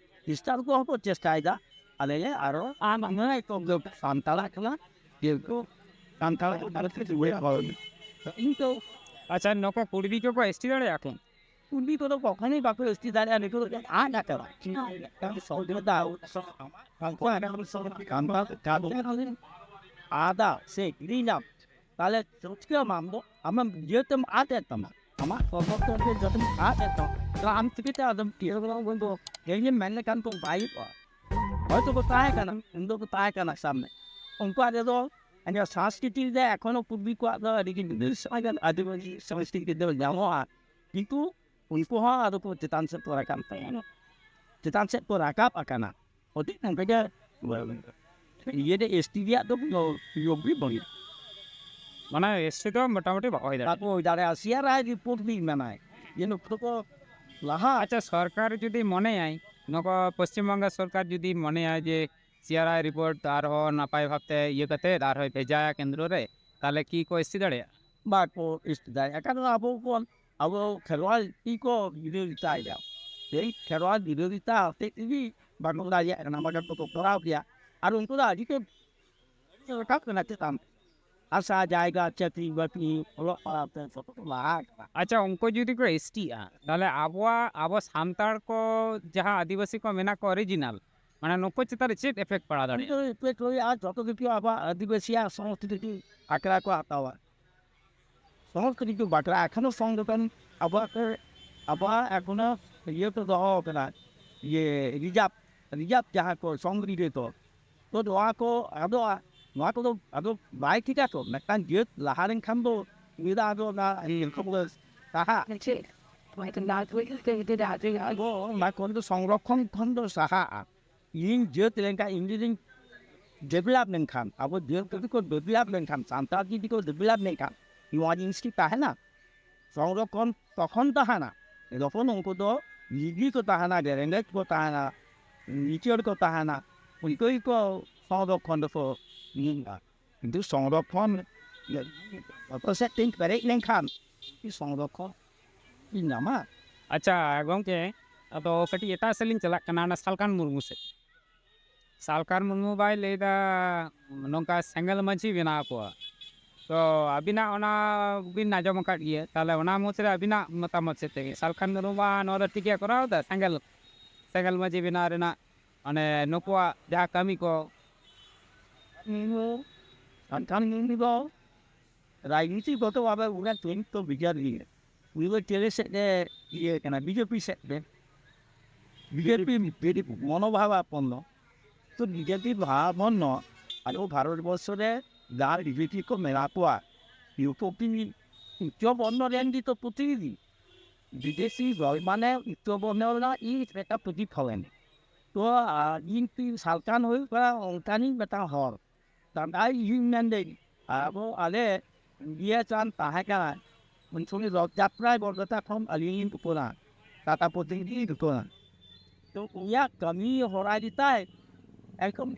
ᱠᱷᱨᱤᱥᱴᱟᱱ ᱠᱚᱦᱚᱸ ᱠᱚ ᱪᱮᱥᱴᱟᱭᱮᱫᱟ ᱟᱞᱮ ᱞᱮ ᱟᱨᱚ ᱟᱢ ᱦᱚᱸ ᱮᱠᱫᱚᱢ ᱥᱟᱱᱛᱟᱲᱟᱜ ᱠᱟᱱᱟ, ᱡᱮᱦᱮᱛᱩ ᱥᱟᱱᱛᱟᱲ ᱠᱚ ᱵᱷᱟᱨᱚᱛ ᱨᱮ ᱨᱩᱣᱟᱹᱲ ᱠᱟᱱᱟ᱾ ᱤᱧ ᱛᱚ ᱟᱪᱪᱷᱟ, ᱱᱩᱠᱩ ᱠᱩᱲᱵᱤ ᱠᱚᱠᱚ ᱮᱥᱴᱤ ᱫᱟᱲᱮᱭᱟᱜᱼᱟ ᱠᱚ? ᱠᱩᱲᱵᱤ ᱠᱚᱫᱚ ᱠᱚᱠᱷᱚᱱᱳᱭ ᱵᱟᱠᱚ ᱮᱥᱴᱤ ᱫᱟᱲᱮᱭᱟᱜᱼᱟ, ᱱᱤᱛᱚᱜ ᱫᱚ ᱟᱫ ᱟᱠᱟᱱᱟ᱾ ᱢᱤᱫᱴᱟᱝ ᱥᱚᱢᱯᱨᱚᱫᱟᱭ, ᱩᱱᱠᱩᱣᱟᱜ ᱠᱟᱱᱛᱟᱞ ᱠᱟᱱᱛᱟᱞ ᱟᱫᱟ ᱥᱮ ᱦᱤᱲᱤᱧᱟᱢ, ᱛᱟᱦᱞᱮ ᱪᱤᱠᱟᱹᱢ ᱟᱢ ᱫᱚ? ᱟᱢᱮᱢ ᱤᱭᱟᱹᱛᱮᱢ ᱟᱫ ᱮᱫ ᱛᱟᱢᱟ, ᱟᱢᱟᱜ ᱥᱚᱢᱯᱚᱨᱠᱚ ᱡᱚᱛᱚᱢ ᱟᱫ ᱮᱫ ᱛᱟᱢᱟ, ᱛᱟᱦᱞᱮ ᱟᱢ ᱪᱤᱠᱟᱹᱛᱮ ᱟᱫᱚᱢ ᱛᱤᱭᱳᱜᱟ? ᱩᱱ ᱫᱚ ᱤᱧ ᱢᱮᱱ ᱞᱮᱠᱷᱟᱱ ᱛᱚ ᱵᱟᱭ ᱦᱩᱭᱩᱜᱼᱟ᱾ ᱦᱚᱭᱛᱳ ᱠᱚ ᱛᱟᱦᱮᱸ ᱠᱟᱱᱟ, ᱩᱱ ᱫᱚᱠᱚ ᱛᱟᱦᱮᱸ ᱠᱟᱱᱟ ᱥᱟᱢᱱᱮ᱾ ᱩᱱᱠᱩᱣᱟᱜ ᱨᱮᱫᱚ ᱟᱨ ᱥᱟᱝᱥᱠᱨᱤᱛᱤᱠ ᱨᱮ ᱮᱠᱷᱚᱱᱳ ᱠᱩᱲᱵᱤ ᱠᱚᱣᱟᱜ ᱫᱚ ᱟᱹᱰᱤ ᱜᱮ ᱟᱹᱰᱤ ᱥᱟᱝᱥᱠᱨᱤᱛᱤᱠ ᱫᱚ ᱧᱟᱢᱚᱜᱼᱟ, ᱠᱤᱱᱛᱩ ᱩᱱᱠᱩ ᱦᱚᱸ ᱟᱫᱚ ᱠᱚ ᱪᱮᱛᱟᱱ ᱥᱮᱫ ᱠᱚ ᱨᱟᱠᱟᱵ ᱛᱟᱦᱮᱸᱱᱟ, ᱪᱮᱛᱟᱱ ᱥᱮᱫ ᱠᱚ ᱨᱟᱠᱟᱵ ᱟᱠᱟᱱᱟ᱾ ᱚᱛᱤᱛ ᱱᱚᱝᱠᱟ ᱜᱮ ᱤᱭᱟᱹ ᱨᱮ ᱮᱥᱴᱤ ᱨᱮᱭᱟᱜ ᱫᱚ ᱠᱳᱱᱳ ᱥᱩᱡᱳᱜᱽ ᱜᱮ ᱵᱟᱹᱱᱩᱜ᱾ ᱢᱟᱱᱮ ᱮᱥᱴᱤ ᱫᱚ ᱢᱚᱴᱟᱢᱩᱴᱤ ᱵᱟᱠᱚ ᱦᱩᱭ ᱫᱟᱲᱮᱭᱟᱜᱼᱟ᱾ ᱵᱟᱠᱚ ᱦᱩᱭ ᱫᱟᱲᱮᱭᱟᱜᱼᱟ᱾ ᱥᱤ ᱟᱨ ᱟᱭ ᱨᱤᱯᱳᱨᱴ ᱫᱚᱧ ᱢᱮᱱᱟᱭ ᱡᱮ ᱱᱩᱠᱩ ᱫᱚᱠᱚ ᱞᱟᱦᱟ᱾ ᱟᱪᱪᱷᱟ, ᱥᱚᱨᱠᱟᱨ ᱡᱩᱫᱤ ᱢᱚᱱᱮᱭᱟᱭ, ᱱᱚᱣᱟ ᱯᱚᱥᱪᱤᱢ ᱵᱚᱝᱜᱚ ᱥᱚᱨᱠᱟᱨ ᱡᱩᱫᱤ ᱢᱚᱱᱮᱭᱟᱭ ᱡᱮ ᱥᱤ ᱟᱨ ᱟᱭ ᱨᱤᱯᱳᱨᱴ ᱟᱨᱦᱚᱸ ᱱᱟᱯᱟᱭ ᱵᱷᱟᱵᱛᱮ ᱤᱭᱟᱹ ᱠᱟᱛᱮ ᱟᱨᱦᱚᱸᱭ ᱵᱷᱮᱡᱟᱭᱟ ᱠᱮᱱᱫᱨᱚ ᱨᱮ, ᱛᱟᱦᱚᱞᱮ ᱠᱤ ᱠᱚ ᱮᱥᱴᱤ ᱫᱟᱲᱮᱭᱟᱜᱼᱟ? ᱵᱟᱠᱚ ᱮᱥᱴᱤ ᱫᱟᱲᱮᱭᱟᱜᱼᱟ, ᱠᱟᱨᱚᱱ ᱟᱵᱚ ᱠᱚ, ᱟᱵᱚ ᱠᱷᱮᱨᱣᱟᱞ ᱠᱚ ᱵᱤᱨᱳᱫᱷᱤᱛᱟᱭᱮᱫᱟ᱾ ᱥᱮᱭ ᱠᱷᱮᱨᱣᱟᱞ ᱵᱤᱨᱳᱫᱷᱤᱛᱟ ᱦᱚᱛᱮᱡ ᱛᱮᱜᱮ ᱵᱟᱠᱚ ᱫᱟᱲᱮᱭᱟᱜ ᱠᱟᱱᱟ, ᱵᱟᱠᱷᱟᱱ ᱠᱚ ᱠᱚᱨᱟᱣ ᱜᱮᱭᱟ᱾ ᱟᱨ ᱩᱱᱠᱩ ᱫᱚ ᱟᱹᱰᱤ ᱠᱚ ᱨᱟᱠᱟᱵ ᱠᱟᱱᱟ ᱪᱮᱛᱟᱱ, ᱦᱟᱥᱟ ᱡᱟᱭᱜᱟ, ᱪᱟᱹᱠᱨᱤ ᱵᱟᱹᱠᱨᱤ, ᱚᱞᱚᱜ ᱯᱟᱲᱦᱟᱣ ᱛᱮ ᱡᱚᱛᱚ ᱠᱚ ᱞᱟᱦᱟ ᱠᱟᱱᱟ᱾ ᱟᱪᱪᱷᱟ, ᱩᱱᱠᱩ ᱡᱩᱫᱤ ᱠᱚ ᱮᱥᱴᱤᱜᱼᱟ, ᱛᱟᱦᱚᱞᱮ ᱟᱵᱚᱣᱟᱜ, ᱟᱵᱚ ᱥᱟᱱᱛᱟᱲ ᱠᱚ ᱡᱟᱦᱟᱸ ᱟᱹᱫᱤᱵᱟᱹᱥᱤ ᱠᱚ ᱢᱮᱱᱟᱜ ᱠᱚᱣᱟ ᱚᱨᱤᱡᱤᱱᱟᱞ, ᱢᱟᱱᱮ ᱱᱩᱠᱩ ᱪᱮᱛᱟᱱ ᱨᱮ ᱪᱮᱫ ᱮᱯᱷᱮᱠᱴ ᱯᱟᱲᱟᱣ ᱫᱟᱲᱮᱭᱟᱜᱼᱟ? ᱱᱤᱛᱚᱜ ᱮᱯᱷᱮᱠᱴ ᱦᱩᱭᱩᱜᱼᱟ, ᱡᱚᱛᱚ ᱠᱤᱪᱷᱩ ᱟᱵᱚᱣᱟᱜ ᱟᱹᱫᱤᱵᱟᱹᱥᱤᱭᱟᱜ ᱥᱚᱝᱥᱠᱨᱤᱛᱤ ᱟᱠᱷᱲᱟ ᱠᱚ ᱦᱟᱛᱟᱣᱟ᱾ ᱥᱚᱝᱥᱠᱨᱤᱛᱤ ᱵᱟᱠᱷᱨᱟ ᱮᱠᱷᱚᱱᱳ ᱥᱚᱝᱜᱚᱴᱷᱚᱱ ᱟᱵᱚᱣᱟᱜ ᱠᱚ, ᱟᱵᱚᱣᱟᱜ ᱮᱠᱷᱚᱱᱳ ᱤᱭᱟᱹ ᱠᱚ ᱫᱚᱦᱚ ᱟᱠᱟᱫᱟ, ᱤᱭᱟᱹ ᱨᱤᱡᱟᱨᱵᱷ, ᱨᱤᱡᱟᱨᱵᱷ ᱡᱟᱦᱟᱸ ᱠᱚ ᱥᱚᱝᱜᱨᱤᱦᱤᱛᱚ, ᱛᱚ ᱱᱚᱣᱟ ᱠᱚ ᱟᱫᱚᱜᱼᱟ᱾ ᱱᱚᱣᱟ ᱠᱚᱫᱚ ᱟᱫᱚ ᱵᱟᱭ ᱴᱷᱤᱠᱟ ᱛᱚ᱾ ᱢᱤᱫᱴᱟᱝ ᱡᱟᱹᱛ ᱞᱟᱦᱟ ᱞᱮᱱᱠᱷᱟᱱ ᱫᱚ ᱩᱱᱤ ᱫᱚ ᱟᱫᱚ ᱚᱱᱟ ᱤᱭᱟᱹ ᱠᱷᱚᱱ ᱫᱚ ᱥᱟᱦᱟᱜ᱾ ᱟᱵᱚ ᱚᱱᱟ ᱠᱚᱨᱮ ᱫᱚ ᱥᱚᱝᱨᱚᱠᱷᱚᱱ ᱠᱷᱚᱱ ᱫᱚ ᱥᱟᱦᱟᱜᱼᱟ᱾ ᱤᱧ ᱡᱟᱹᱛ ᱞᱮᱱᱠᱷᱟᱱ, ᱤᱧ ᱡᱩᱫᱤᱧ ᱰᱮᱵᱷᱞᱚᱯ ᱞᱮᱱᱠᱷᱟᱱ, ᱟᱵᱚ ᱡᱟᱹᱛ ᱡᱩᱫᱤ ᱠᱚ ᱰᱮᱵᱷᱞᱚᱯ ᱞᱮᱱᱠᱷᱟᱱ, ᱥᱟᱱᱛᱟᱲ ᱡᱩᱫᱤ ᱠᱚ ᱰᱮᱵᱷᱞᱚᱯ ᱞᱮᱱᱠᱷᱟᱱ, ᱱᱚᱣᱟ ᱡᱤᱱᱤᱥ ᱠᱤ ᱛᱟᱦᱮᱱᱟ? ᱥᱚᱝᱨᱚᱠᱷᱚᱱ ᱛᱚᱠᱷᱚᱱ ᱛᱟᱦᱮᱱᱟ, ᱡᱚᱠᱷᱚᱱ ᱩᱱᱠᱩ ᱫᱚ ᱞᱤᱜᱤ ᱠᱚ ᱛᱟᱦᱮᱱᱟ, ᱨᱮᱸᱜᱮᱡ ᱠᱚ ᱛᱟᱦᱮᱱᱟ, ᱞᱤᱪᱟᱹᱲ ᱠᱚ ᱛᱟᱦᱮᱱᱟ, ᱩᱱᱠᱩ ᱜᱮᱠᱚ ᱥᱚᱝᱨᱚᱠᱷᱚᱱ ᱫᱚᱠᱚ ᱧᱟᱢᱟ᱾ ᱠᱤᱱᱛᱩ ᱥᱚᱝᱨᱚᱠᱷᱚᱱ ᱡᱚᱛᱚ ᱥᱮᱫ ᱛᱮᱧ ᱯᱮᱨᱮᱡ ᱞᱮᱱᱠᱷᱟᱱ ᱠᱤ ᱥᱚᱝᱨᱚᱠᱷᱚᱱ ᱤᱧ ᱧᱟᱢᱟ? ᱟᱪᱪᱷᱟ ᱜᱚᱢᱠᱮ, ᱟᱫᱚ ᱠᱟᱹᱴᱤᱡ ᱮᱴᱟᱜ ᱥᱮᱫ ᱞᱤᱧ ᱪᱟᱞᱟᱜ ᱠᱟᱱᱟ, ᱚᱱᱟ ᱥᱟᱞᱠᱷᱟᱱ ᱢᱩᱨᱢᱩ ᱥᱮᱫ᱾ ᱥᱟᱞᱠᱷᱟᱱ ᱢᱩᱨᱢᱩ ᱵᱟᱭ ᱞᱟᱹᱭᱫᱟ ᱱᱚᱝᱠᱟ ᱥᱮᱸᱜᱮᱞ ᱢᱟᱹᱪᱤ ᱵᱮᱱᱟᱣ ᱠᱚᱣᱟ, ᱛᱚ ᱟᱹᱵᱤᱱᱟᱜ ᱚᱱᱟ ᱵᱤᱱ ᱟᱸᱡᱚᱢ ᱟᱠᱟᱫ ᱜᱮᱭᱟ, ᱛᱟᱦᱚᱞᱮ ᱚᱱᱟ ᱢᱩᱫᱽᱨᱮ ᱟᱹᱵᱤᱱᱟᱜ ᱢᱚᱛᱟᱢᱚᱛ ᱪᱮᱫ ᱛᱮ? ᱥᱟᱞᱠᱷᱟᱱ ᱢᱩᱨᱢᱩ ᱢᱟ ᱱᱚᱣᱟ ᱫᱚ ᱴᱷᱤᱠ ᱜᱮ ᱠᱚᱨᱟᱣ ᱮᱫᱟ, ᱥᱮᱸᱜᱮᱞ ᱥᱮᱸᱜᱮᱞ ᱢᱟᱹᱡᱷᱤ ᱵᱮᱱᱟᱣ ᱨᱮᱱᱟᱜ, ᱢᱟᱱᱮ ᱱᱩᱠᱩᱣᱟᱜ ᱡᱟᱦᱟᱸ ᱠᱟᱹᱢᱤ ᱠᱚ᱾ ᱥᱟᱞᱠᱷᱟᱱ ᱢᱩᱨᱢᱩ ᱫᱚ ᱨᱟᱡᱽᱱᱤᱛᱤ ᱜᱚᱛᱚ ᱵᱷᱟᱵᱮ ᱩᱱᱤᱭᱟᱜ ᱪᱚᱨᱤᱛᱨᱚ ᱵᱷᱮᱜᱟᱨ ᱜᱮᱭᱟ᱾ ᱩᱱᱤ ᱫᱚ ᱪᱮᱞᱮ ᱥᱮᱫ ᱮ ᱤᱭᱟᱹ ᱠᱟᱱᱟ? ᱵᱤᱡᱮᱯᱤ ᱥᱮᱫ ᱛᱮ᱾ ᱵᱤᱡᱮᱯᱤ ᱢᱚᱱᱳᱵᱷᱟᱵ ᱟᱯᱚᱱᱱᱚ᱾ ᱛᱚ ᱵᱤᱡᱮᱯᱤ ᱵᱷᱟᱵᱟᱯᱚᱱᱱᱚ ᱟᱵᱚ ᱵᱷᱟᱨᱚᱛ ᱵᱚᱨᱥᱚ ᱨᱮ ᱡᱟᱦᱟᱸ ᱵᱤᱡᱮᱯᱤ ᱠᱚ ᱢᱮᱱᱟᱜ ᱠᱚᱣᱟ, ᱱᱩᱠᱩ ᱠᱤ ᱩᱪᱪᱚ ᱵᱚᱨᱱᱚ ᱨᱮᱱ ᱜᱮ ᱛᱚ ᱯᱨᱚᱛᱤᱱᱤᱫᱷᱤ? ᱵᱤᱫᱮᱥᱤ ᱫᱚᱞ ᱢᱟᱱᱮ ᱩᱪᱪᱚ ᱵᱚᱨᱱᱚ ᱨᱮᱱᱟᱜ ᱤ ᱢᱤᱫᱴᱟᱝ ᱯᱨᱚᱛᱤᱯᱷᱚᱞᱚᱱ᱾ ᱛᱚ ᱟᱨ ᱤᱧ ᱥᱟᱞᱠᱷᱟᱱ ᱦᱩᱭᱩᱜ ᱠᱟᱱᱟ ᱚᱱᱠᱟᱱᱤᱡ ᱢᱤᱫᱴᱟᱝ ᱦᱚᱲ᱾ ᱛᱟᱦᱞᱮ ᱤᱧ ᱢᱮᱱᱫᱟᱹᱧ, ᱟᱵᱚ ᱟᱞᱮ ᱤᱱᱰᱤᱭᱟ ᱪᱟᱸᱫ ᱛᱟᱦᱮᱸ ᱠᱟᱱᱟ, ᱩᱱ ᱥᱚᱢᱚᱭ ᱨᱚᱛᱷ ᱡᱟᱛᱨᱟᱭ ᱵᱚᱨᱜᱚᱛᱟ ᱠᱷᱚᱱ ᱟᱹᱞᱤᱧ ᱞᱤᱧ ᱫᱩᱠᱟᱹᱱᱟ, ᱴᱟᱴᱟ ᱯᱨᱚᱛᱤᱱᱤᱫᱷᱤ ᱫᱩᱠᱟᱹᱱᱟ᱾ ᱛᱚ ᱩᱱᱤᱭᱟᱜ ᱠᱟᱹᱢᱤ ᱦᱚᱨᱟ ᱜᱮᱛᱟᱭ ᱮᱠᱫᱚᱢ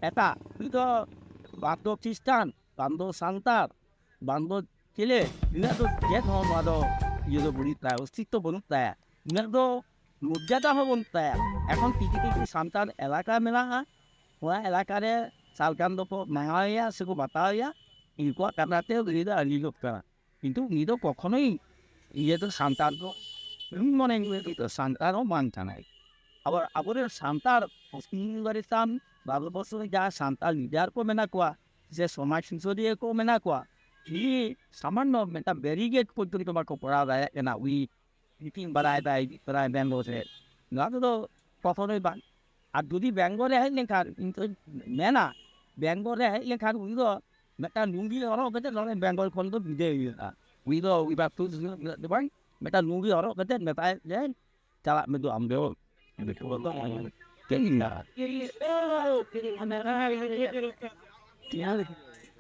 ᱮᱴᱟᱜ᱾ ᱩᱱᱤ ᱫᱚ ᱵᱟᱝ ᱫᱚ ᱠᱷᱨᱤᱥᱴᱟᱱ, ᱵᱟᱝ ᱫᱚ ᱥᱟᱱᱛᱟᱲ, ᱵᱟᱝ ᱫᱚ ᱪᱮᱞᱮ, ᱩᱱᱤᱭᱟᱜ ᱫᱚ ᱪᱮᱫ ᱦᱚᱸ ᱱᱚᱣᱟ ᱫᱚ ᱤᱭᱟᱹ ᱫᱚ ᱵᱟᱹᱱᱩᱜ ᱛᱟᱭᱟ, ᱚᱥᱛᱤᱛᱛᱚ ᱵᱟᱹᱱᱩᱜ ᱛᱟᱭᱟ, ᱩᱱᱤᱭᱟᱜ ᱫᱚ ᱢᱚᱨᱡᱟᱫᱟ ᱦᱚᱸ ᱵᱟᱹᱱᱩᱜ ᱛᱟᱭᱟ᱾ ᱮᱠᱷᱚᱱ ᱠᱤᱪᱷᱩ ᱠᱤᱪᱷᱩ ᱥᱟᱱᱛᱟᱲ ᱮᱞᱟᱠᱟ ᱢᱮᱱᱟᱜᱼᱟ, ᱚᱱᱟ ᱮᱞᱟᱠᱟ ᱨᱮ ᱥᱟᱞᱠᱷᱟᱱ ᱫᱚᱠᱚ ᱢᱟᱱᱟᱣᱮᱭᱟ ᱥᱮᱠᱚ ᱵᱟᱛᱟᱣᱮᱭᱟ, ᱩᱱᱠᱩᱣᱟᱜ ᱠᱟᱛᱷᱟ ᱛᱮ ᱩᱱᱤ ᱫᱚ ᱟᱹᱞᱤᱧ ᱫᱚ ᱠᱟᱱᱟ᱾ ᱠᱤᱱᱛᱩ ᱩᱱᱤ ᱫᱚ ᱠᱚᱠᱷᱚᱱᱳᱭ ᱤᱭᱟᱹ ᱫᱚ ᱥᱟᱱᱛᱟᱲ ᱫᱚ ᱤᱧ ᱢᱚᱱᱮ ᱩᱱᱤ ᱫᱚ ᱥᱟᱱᱛᱟᱲ ᱦᱚᱸ ᱵᱟᱝ ᱠᱟᱱᱟᱭ᱾ ᱟᱵᱟᱨ ᱟᱵᱚᱨᱮᱱ ᱥᱟᱱᱛᱟᱲ ᱯᱚᱥᱪᱤᱢ ᱵᱟᱝᱞᱟ ᱨᱮ ᱛᱟᱢ ᱵᱷᱟᱨᱚᱛᱵᱚᱨᱥᱚ ᱨᱮ ᱡᱟᱦᱟᱸ ᱥᱟᱱᱛᱟᱲ ᱞᱤᱰᱟᱨ ᱠᱚ ᱢᱮᱱᱟᱜ ᱠᱚᱣᱟ ᱥᱮ ᱥᱚᱢᱟᱡᱽ ᱥᱩᱥᱟᱹᱨᱤᱭᱟᱹ ᱠᱚ ᱢᱮᱱᱟᱜ ᱠᱚᱣᱟ, ᱩᱱᱤ ᱥᱟᱢᱟᱱᱱᱚ ᱢᱤᱫᱴᱟᱝ ᱵᱮᱨᱤᱜᱮᱰ ᱯᱚᱨᱡᱚᱱᱛᱚ ᱵᱟᱠᱚ ᱠᱚᱨᱟᱣ ᱫᱟᱲᱮᱭᱟᱜ ᱠᱟᱱᱟ᱾ ᱩᱱᱤ ᱢᱤᱴᱤᱝ ᱵᱟᱲᱟᱭ ᱫᱟᱭ, ᱤᱫᱤ ᱵᱟᱲᱟᱭ ᱵᱮᱝᱜᱚᱞ ᱨᱮ, ᱱᱚᱣᱟ ᱠᱚᱫᱚ ᱠᱚᱠᱷᱚᱱᱳᱭ ᱵᱟᱝ᱾ ᱟᱨ ᱡᱩᱫᱤ ᱵᱮᱝᱜᱚᱞ ᱨᱮ ᱦᱮᱡ ᱞᱮᱱᱠᱷᱟᱱ, ᱤᱧ ᱛᱚᱧ ᱢᱮᱱᱟ, ᱵᱮᱝᱜᱚᱞ ᱨᱮ ᱦᱮᱡ ᱞᱮᱱᱠᱷᱟᱱ ᱩᱱᱤ ᱫᱚ ᱢᱤᱫᱴᱟᱝ ᱞᱩᱝᱜᱤ ᱦᱚᱨᱚᱜ ᱠᱟᱛᱮ ᱱᱚᱰᱮ ᱵᱮᱝᱜᱚᱞ ᱠᱷᱚᱱ ᱫᱚ ᱵᱤᱫᱟᱹᱭ ᱦᱩᱭᱩᱜᱼᱟ᱾ ᱩᱱᱤ ᱫᱚ ᱩᱱᱤ ᱵᱟᱯᱛᱤᱥ ᱫᱚ ᱵᱟᱝ, ᱢᱤᱫᱴᱟᱝ ᱞᱩᱝᱜᱤ ᱦᱚᱨᱚᱜ ᱠᱟᱛᱮ ᱢᱮᱛᱟᱭ ᱡᱮ, "ᱪᱟᱞᱟᱜ ᱢᱮ ᱫᱩ ᱟᱢ ᱫᱚ᱾" ᱪᱮᱫ ᱤᱧ ᱞᱟᱹᱭᱟ?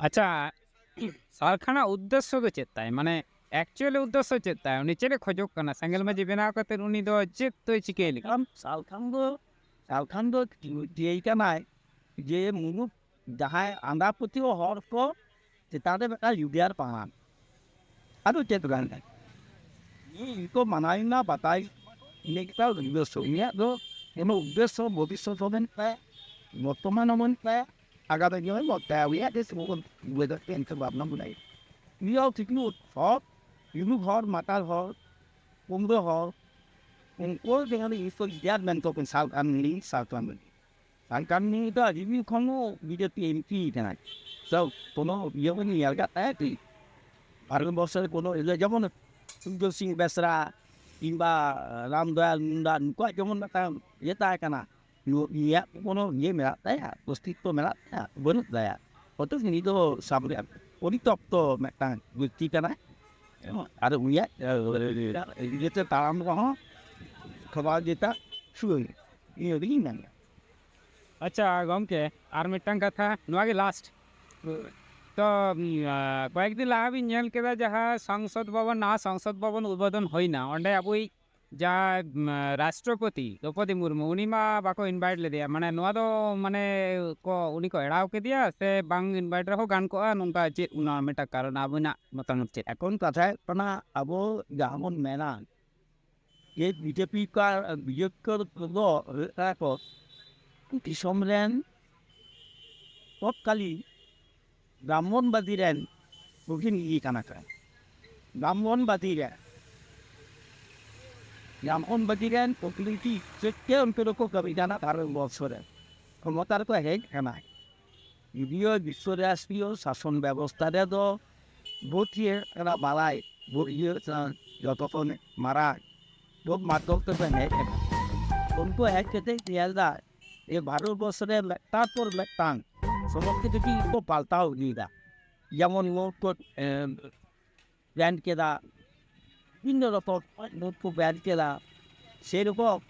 ᱟᱪᱪᱷᱟ, ᱥᱟᱞᱠᱷᱟᱱᱟᱜ ᱩᱫᱽᱫᱮᱥᱥᱚ ᱫᱚ ᱪᱮᱫ ᱛᱟᱭ? ᱢᱟᱱᱮ, ᱮᱠᱪᱩᱭᱮᱞᱤ ᱩᱫᱽᱫᱮᱥᱥᱚ ᱪᱮᱫ ᱛᱟᱭ? ᱩᱱᱤ ᱪᱮᱫ ᱮ ᱠᱷᱚᱡᱚᱜ ᱠᱟᱱᱟ? ᱥᱮᱸᱜᱮᱞ ᱢᱟᱹᱡᱷᱤ ᱵᱮᱱᱟᱣ ᱠᱟᱛᱮ ᱩᱱᱤ ᱫᱚ ᱪᱮᱫ ᱫᱚᱭ ᱪᱤᱠᱟᱹᱭ ᱞᱟᱹᱜᱤᱫ? ᱥᱟᱞᱠᱷᱟᱱ, ᱥᱟᱞᱠᱷᱟᱱ ᱫᱚ, ᱥᱟᱞᱠᱷᱟᱱ ᱫᱚ ᱪᱮᱫ ᱠᱟᱱᱟᱭ ᱡᱮ ᱢᱩᱞᱩᱠ ᱡᱟᱦᱟᱸᱭ ᱟᱸᱫᱷᱟ ᱯᱟᱹᱛᱭᱟᱹᱣ ᱦᱚᱲ ᱠᱚ ᱪᱮᱛᱟᱱ ᱨᱮ ᱢᱤᱫᱴᱟᱝ ᱞᱤᱰᱟᱨ ᱯᱟᱲᱟᱜ᱾ ᱟᱫᱚ ᱪᱮᱫ ᱜᱟᱱ ᱠᱟᱱᱟ? ᱤᱧ ᱠᱚ ᱢᱟᱱᱟᱣᱤᱧ ᱢᱟ ᱵᱟᱛᱟᱭ, ᱤᱱᱟᱹ ᱜᱮᱛᱟᱭ ᱩᱫᱽᱫᱮᱥᱥᱚ᱾ ᱤᱧᱟᱹᱜ ᱫᱚ ᱠᱳᱱᱳ ᱩᱫᱽᱫᱮᱥᱥᱚ ᱵᱷᱚᱵᱤᱥᱥᱚᱛ ᱦᱚᱸ ᱵᱟᱹᱱᱩᱜ ᱛᱟᱭᱟ, ᱵᱚᱨᱛᱚᱢᱟᱱ ᱦᱚᱸ ᱵᱟᱹᱱᱩᱜ ᱛᱟᱭᱟ, ᱟᱜᱟᱢ ᱫᱤᱱ ᱦᱚᱸ ᱵᱟᱹᱱᱩᱜ ᱛᱟᱭᱟ᱾ ᱩᱱᱤᱭᱟᱜ ᱜᱮ ᱥᱩᱢᱩᱝ ᱩᱭᱦᱟᱹᱨ ᱪᱤᱱᱛᱟᱹ ᱵᱷᱟᱵᱽᱱᱟ ᱢᱮᱱᱟᱭᱟ᱾ ᱤᱭᱟᱹ ᱴᱷᱤᱠ ᱦᱚᱲ, ᱤᱞᱩ ᱦᱚᱲ, ᱢᱟᱛᱟᱞ ᱦᱚᱲ, ᱠᱩᱢᱲᱟᱹ ᱦᱚᱲ, ᱩᱱᱠᱩ ᱡᱟᱦᱟᱸ ᱤᱥᱚᱨ ᱤᱫᱤᱭᱟᱫ ᱢᱮᱱᱛᱮ ᱠᱚ ᱥᱟᱞ ᱠᱟᱹᱢᱤ, ᱥᱟᱞ ᱠᱟᱹᱢᱤ᱾ ᱥᱟᱞ ᱠᱟᱹᱢᱤ ᱫᱚ ᱟᱹᱰᱤ ᱫᱤᱱ ᱠᱷᱚᱱ ᱵᱤᱡᱮᱯᱤ ᱮᱢᱯᱤ ᱠᱟᱱᱟᱭ᱾ ᱛᱚ, ᱠᱳᱱᱳ ᱤᱭᱟᱹ ᱵᱟᱹᱧ ᱧᱮᱞ ᱠᱟᱫ ᱛᱟᱭᱟ ᱠᱤ? ᱵᱷᱟᱨᱚᱛ ᱵᱚᱨᱥᱚ ᱨᱮ ᱠᱳᱱᱳ ᱤᱭᱟᱹ ᱡᱮᱢᱚᱱ ᱥᱩᱨᱡᱚ ᱥᱤᱝ ᱵᱮᱥᱨᱟ ᱠᱤᱝᱵᱟ ᱨᱟᱢ ᱫᱚᱭᱟᱞ ᱢᱩᱱᱰᱟ ᱱᱩᱠᱩᱣᱟᱜ ᱡᱮᱢᱚᱱ ᱢᱤᱫᱴᱟᱝ ᱤᱭᱟᱹ ᱛᱟᱦᱮᱸ ᱠᱟᱱᱟ, ᱱᱩᱭᱟᱜ ᱠᱳᱱᱳ ᱤᱭᱟᱹ ᱢᱮᱱᱟᱜ ᱛᱟᱭᱟ, ᱚᱥᱛᱤᱛᱵ ᱢᱮᱱᱟᱜ ᱛᱟᱭᱟ? ᱵᱟᱹᱱᱩᱜ ᱛᱟᱭᱟ᱾ ᱚᱛᱷᱚᱪᱚ ᱩᱱᱤ ᱫᱚ ᱥᱟᱵ ᱨᱮᱭᱟᱜ ᱯᱚᱨᱤᱛᱚᱯᱛᱚ ᱢᱤᱫᱴᱟᱝ ᱵᱮᱠᱛᱤ ᱠᱟᱱᱟᱭ᱾ ᱟᱨ ᱩᱱᱤᱭᱟᱜ ᱤᱭᱟᱹᱛᱮ ᱛᱟᱲᱟᱢ ᱨᱮᱦᱚᱸ ᱠᱷᱚᱵᱟ ᱡᱮᱴᱟ ᱥᱩᱭ ᱤᱧ ᱟᱹᱰᱤᱧ ᱢᱮᱱᱟ᱾ ᱟᱪᱪᱷᱟ ᱜᱚᱢᱠᱮ, ᱟᱨ ᱢᱤᱫᱴᱟᱝ ᱠᱟᱛᱷᱟ, ᱱᱚᱣᱟ ᱜᱮ ᱞᱟᱥᱴ᱾ ᱛᱚ ᱩᱢ, ᱟ, ᱠᱚᱭᱮᱠ ᱫᱤᱱ ᱞᱟᱦᱟ ᱵᱤᱱ ᱧᱮᱞ ᱠᱮᱫᱟ ᱡᱟᱦᱟᱸ ᱥᱚᱝᱥᱚᱫ ᱵᱷᱚᱵᱚᱱ, ᱱᱟᱣᱟ ᱥᱚᱝᱥᱚᱫ ᱵᱷᱚᱵᱚᱱ ᱩᱫᱵᱳᱫᱚᱱ ᱦᱩᱭᱱᱟ, ᱚᱸᱰᱮ ᱟᱵᱚᱭᱤᱡ ᱡᱟᱦᱟᱸ ᱩᱢ, ᱨᱟᱥᱴᱨᱚᱯᱚᱛᱤ ᱫᱨᱚᱯᱚᱫᱤ ᱢᱩᱨᱢᱩ, ᱩᱱᱤ ᱢᱟ ᱵᱟᱠᱚ ᱤᱱᱵᱷᱟᱭᱤᱴ ᱞᱮᱫᱮᱭᱟ᱾ ᱢᱟᱱᱮ ᱱᱚᱣᱟ ᱫᱚ ᱢᱟᱱᱮ ᱠᱚ ᱩᱱᱤ ᱠᱚ ᱮᱲᱟᱣ ᱠᱮᱫᱮᱭᱟ ᱥᱮ ᱵᱟᱝ ᱤᱱᱵᱷᱟᱭᱤᱴ ᱨᱮᱦᱚᱸ ᱜᱟᱱ ᱠᱚᱜᱼᱟ, ᱱᱚᱝᱠᱟ ᱪᱮᱫ ᱚᱱᱟ ᱢᱤᱫᱴᱟᱝ ᱠᱟᱨᱚᱱ ᱟᱵᱤᱱᱟᱜ ᱢᱚᱛᱟᱢᱚᱛ ᱪᱮᱫ? ᱮᱠᱷᱚᱱ ᱠᱟᱛᱷᱟ ᱦᱩᱭᱩᱜ ᱠᱟᱱᱟ, ᱟᱵᱚ ᱡᱟᱦᱟᱸ ᱵᱚᱱ ᱢᱮᱱᱟ ᱡᱮ ᱵᱤᱡᱮᱯᱤ ᱠᱟ ᱵᱤᱡᱮᱯᱤ ᱫᱚ ᱦᱩᱭᱩᱜ ᱠᱟᱱᱟ ᱠᱚ ᱫᱤᱥᱚᱢ ᱨᱮᱱ ᱛᱚᱛᱠᱟᱞᱤᱱ ᱵᱨᱟᱦᱢᱚᱱᱵᱟᱫᱤ ᱨᱮᱱ ᱯᱨᱚᱛᱤᱱᱤᱫᱷᱤ ᱠᱟᱱᱟ ᱠᱚ᱾ ᱵᱨᱟᱦᱢᱚᱱᱵᱟᱫᱤ ᱨᱮ ᱵᱨᱟᱦᱢᱚᱱᱵᱟᱫᱤ ᱨᱮᱱ ᱯᱨᱚᱛᱤᱱᱤᱫᱷᱤ ᱦᱤᱥᱟᱹᱵ ᱛᱮ ᱩᱱᱠᱩ ᱫᱚᱠᱚ ᱠᱟᱹᱢᱤ ᱠᱟᱱᱟ ᱵᱷᱟᱨᱚᱛ ᱵᱚᱨᱥᱚ ᱨᱮ᱾ ᱠᱷᱚᱢᱚᱛᱟ ᱨᱮᱠᱚ ᱦᱮᱡ ᱠᱟᱱᱟ᱾ ᱡᱩᱫᱤᱭᱳ ᱵᱤᱥᱥᱚ ᱨᱟᱥᱴᱨᱤᱭᱚ ᱥᱟᱥᱚᱱ ᱵᱮᱵᱚᱥᱛᱷᱟ ᱨᱮᱫᱚ ᱵᱷᱳᱴ ᱤᱭᱟᱹ ᱠᱟᱱᱟ ᱵᱟᱲᱟᱭ, ᱵᱷᱳᱴ ᱤᱭᱟᱹ ᱠᱟᱱᱟ ᱡᱚᱛᱚ ᱠᱷᱚᱱ ᱢᱟᱨᱟᱝ ᱵᱷᱳᱴ ᱢᱟᱫᱽᱫᱷᱚᱢ ᱛᱮᱠᱚ ᱦᱮᱡ ᱠᱟᱱᱟ᱾ ᱩᱱᱠᱩ ᱦᱮᱡ ᱠᱟᱛᱮ ᱧᱮᱞ ᱮᱫᱟ ᱡᱮ ᱵᱷᱟᱨᱚᱛ ᱵᱚᱨᱥᱚ ᱨᱮ ᱢᱤᱫᱴᱟᱝ ᱯᱚᱨ ᱢᱤᱫᱴᱟᱝ ᱥᱚᱢᱚᱥᱛᱚ ᱠᱤᱪᱷᱩ ᱠᱚ ᱯᱟᱞᱴᱟᱣ ᱤᱫᱤᱭᱮᱫᱟ᱾ ᱡᱮᱢᱚᱱ ᱱᱳᱴ ᱠᱚ ᱮᱢ, ᱵᱮᱱ ᱠᱮᱫᱟ, ᱵᱤᱵᱷᱤᱱᱱᱚ ᱨᱚᱠᱚᱢ ᱱᱳᱴ ᱠᱚ ᱵᱮᱱ ᱠᱮᱫᱟ᱾ ᱥᱮᱨᱚᱠᱚᱢ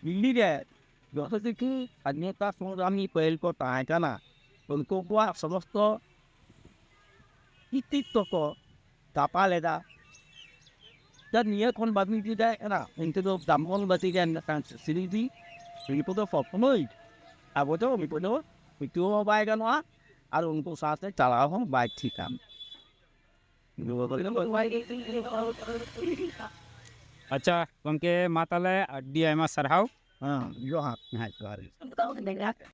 ᱫᱤᱞᱞᱤ ᱨᱮ ᱡᱚᱛᱚ ᱠᱤᱪᱷᱩ ᱥᱟᱫᱷᱤᱱᱚᱛᱟ ᱥᱚᱝᱜᱨᱟᱢᱤ ᱯᱟᱹᱦᱤᱞ ᱠᱚ ᱛᱟᱦᱮᱸ ᱠᱟᱱᱟ, ᱩᱱᱠᱩ ᱠᱚᱣᱟᱜ ᱥᱚᱢᱚᱥᱛᱚ ᱠᱤᱛᱛᱤᱛᱛᱚ ᱠᱚ ᱫᱟᱯᱟᱞ ᱮᱫᱟ᱾ ᱛᱚ ᱱᱤᱭᱟᱹ ᱠᱷᱚᱱ ᱵᱟᱵᱤᱱ ᱤᱫᱤ ᱫᱟᱲᱮᱭᱟᱜ ᱠᱟᱱᱟ, ᱩᱱᱠᱩ ᱫᱚ ᱵᱨᱟᱦᱢᱚᱱ ᱵᱟᱹᱛᱤ ᱨᱮᱱ ᱢᱤᱫᱴᱟᱝ ᱥᱨᱤᱱᱤᱫᱷᱤ, ᱩᱱᱠᱩ ᱫᱚ ᱥᱚᱵ ᱥᱚᱢᱚᱭ ᱟᱵᱚ ᱫᱚ ᱩᱱᱠᱩ ᱫᱚ ᱯᱟᱹᱛᱭᱟᱹᱣ ᱦᱚᱸ ᱵᱟᱭ ᱜᱟᱱᱚᱜᱼᱟ ᱟᱨ ᱩᱱᱠᱩ ᱥᱟᱶᱛᱮ ᱪᱟᱞᱟᱣ ᱦᱚᱸ ᱵᱟᱭ ᱴᱷᱤᱠᱟ᱾ ᱟᱪᱪᱷᱟ ᱜᱚᱢᱠᱮ, ᱢᱟ ᱛᱟᱦᱚᱞᱮ ᱟᱹᱰᱤ ᱟᱭᱢᱟ ᱥᱟᱨᱦᱟᱣ᱾ ᱦᱮᱸ, ᱡᱚᱦᱟᱨ᱾ ᱦᱮᱸ, ᱡᱚᱦᱟᱨ ᱜᱮ᱾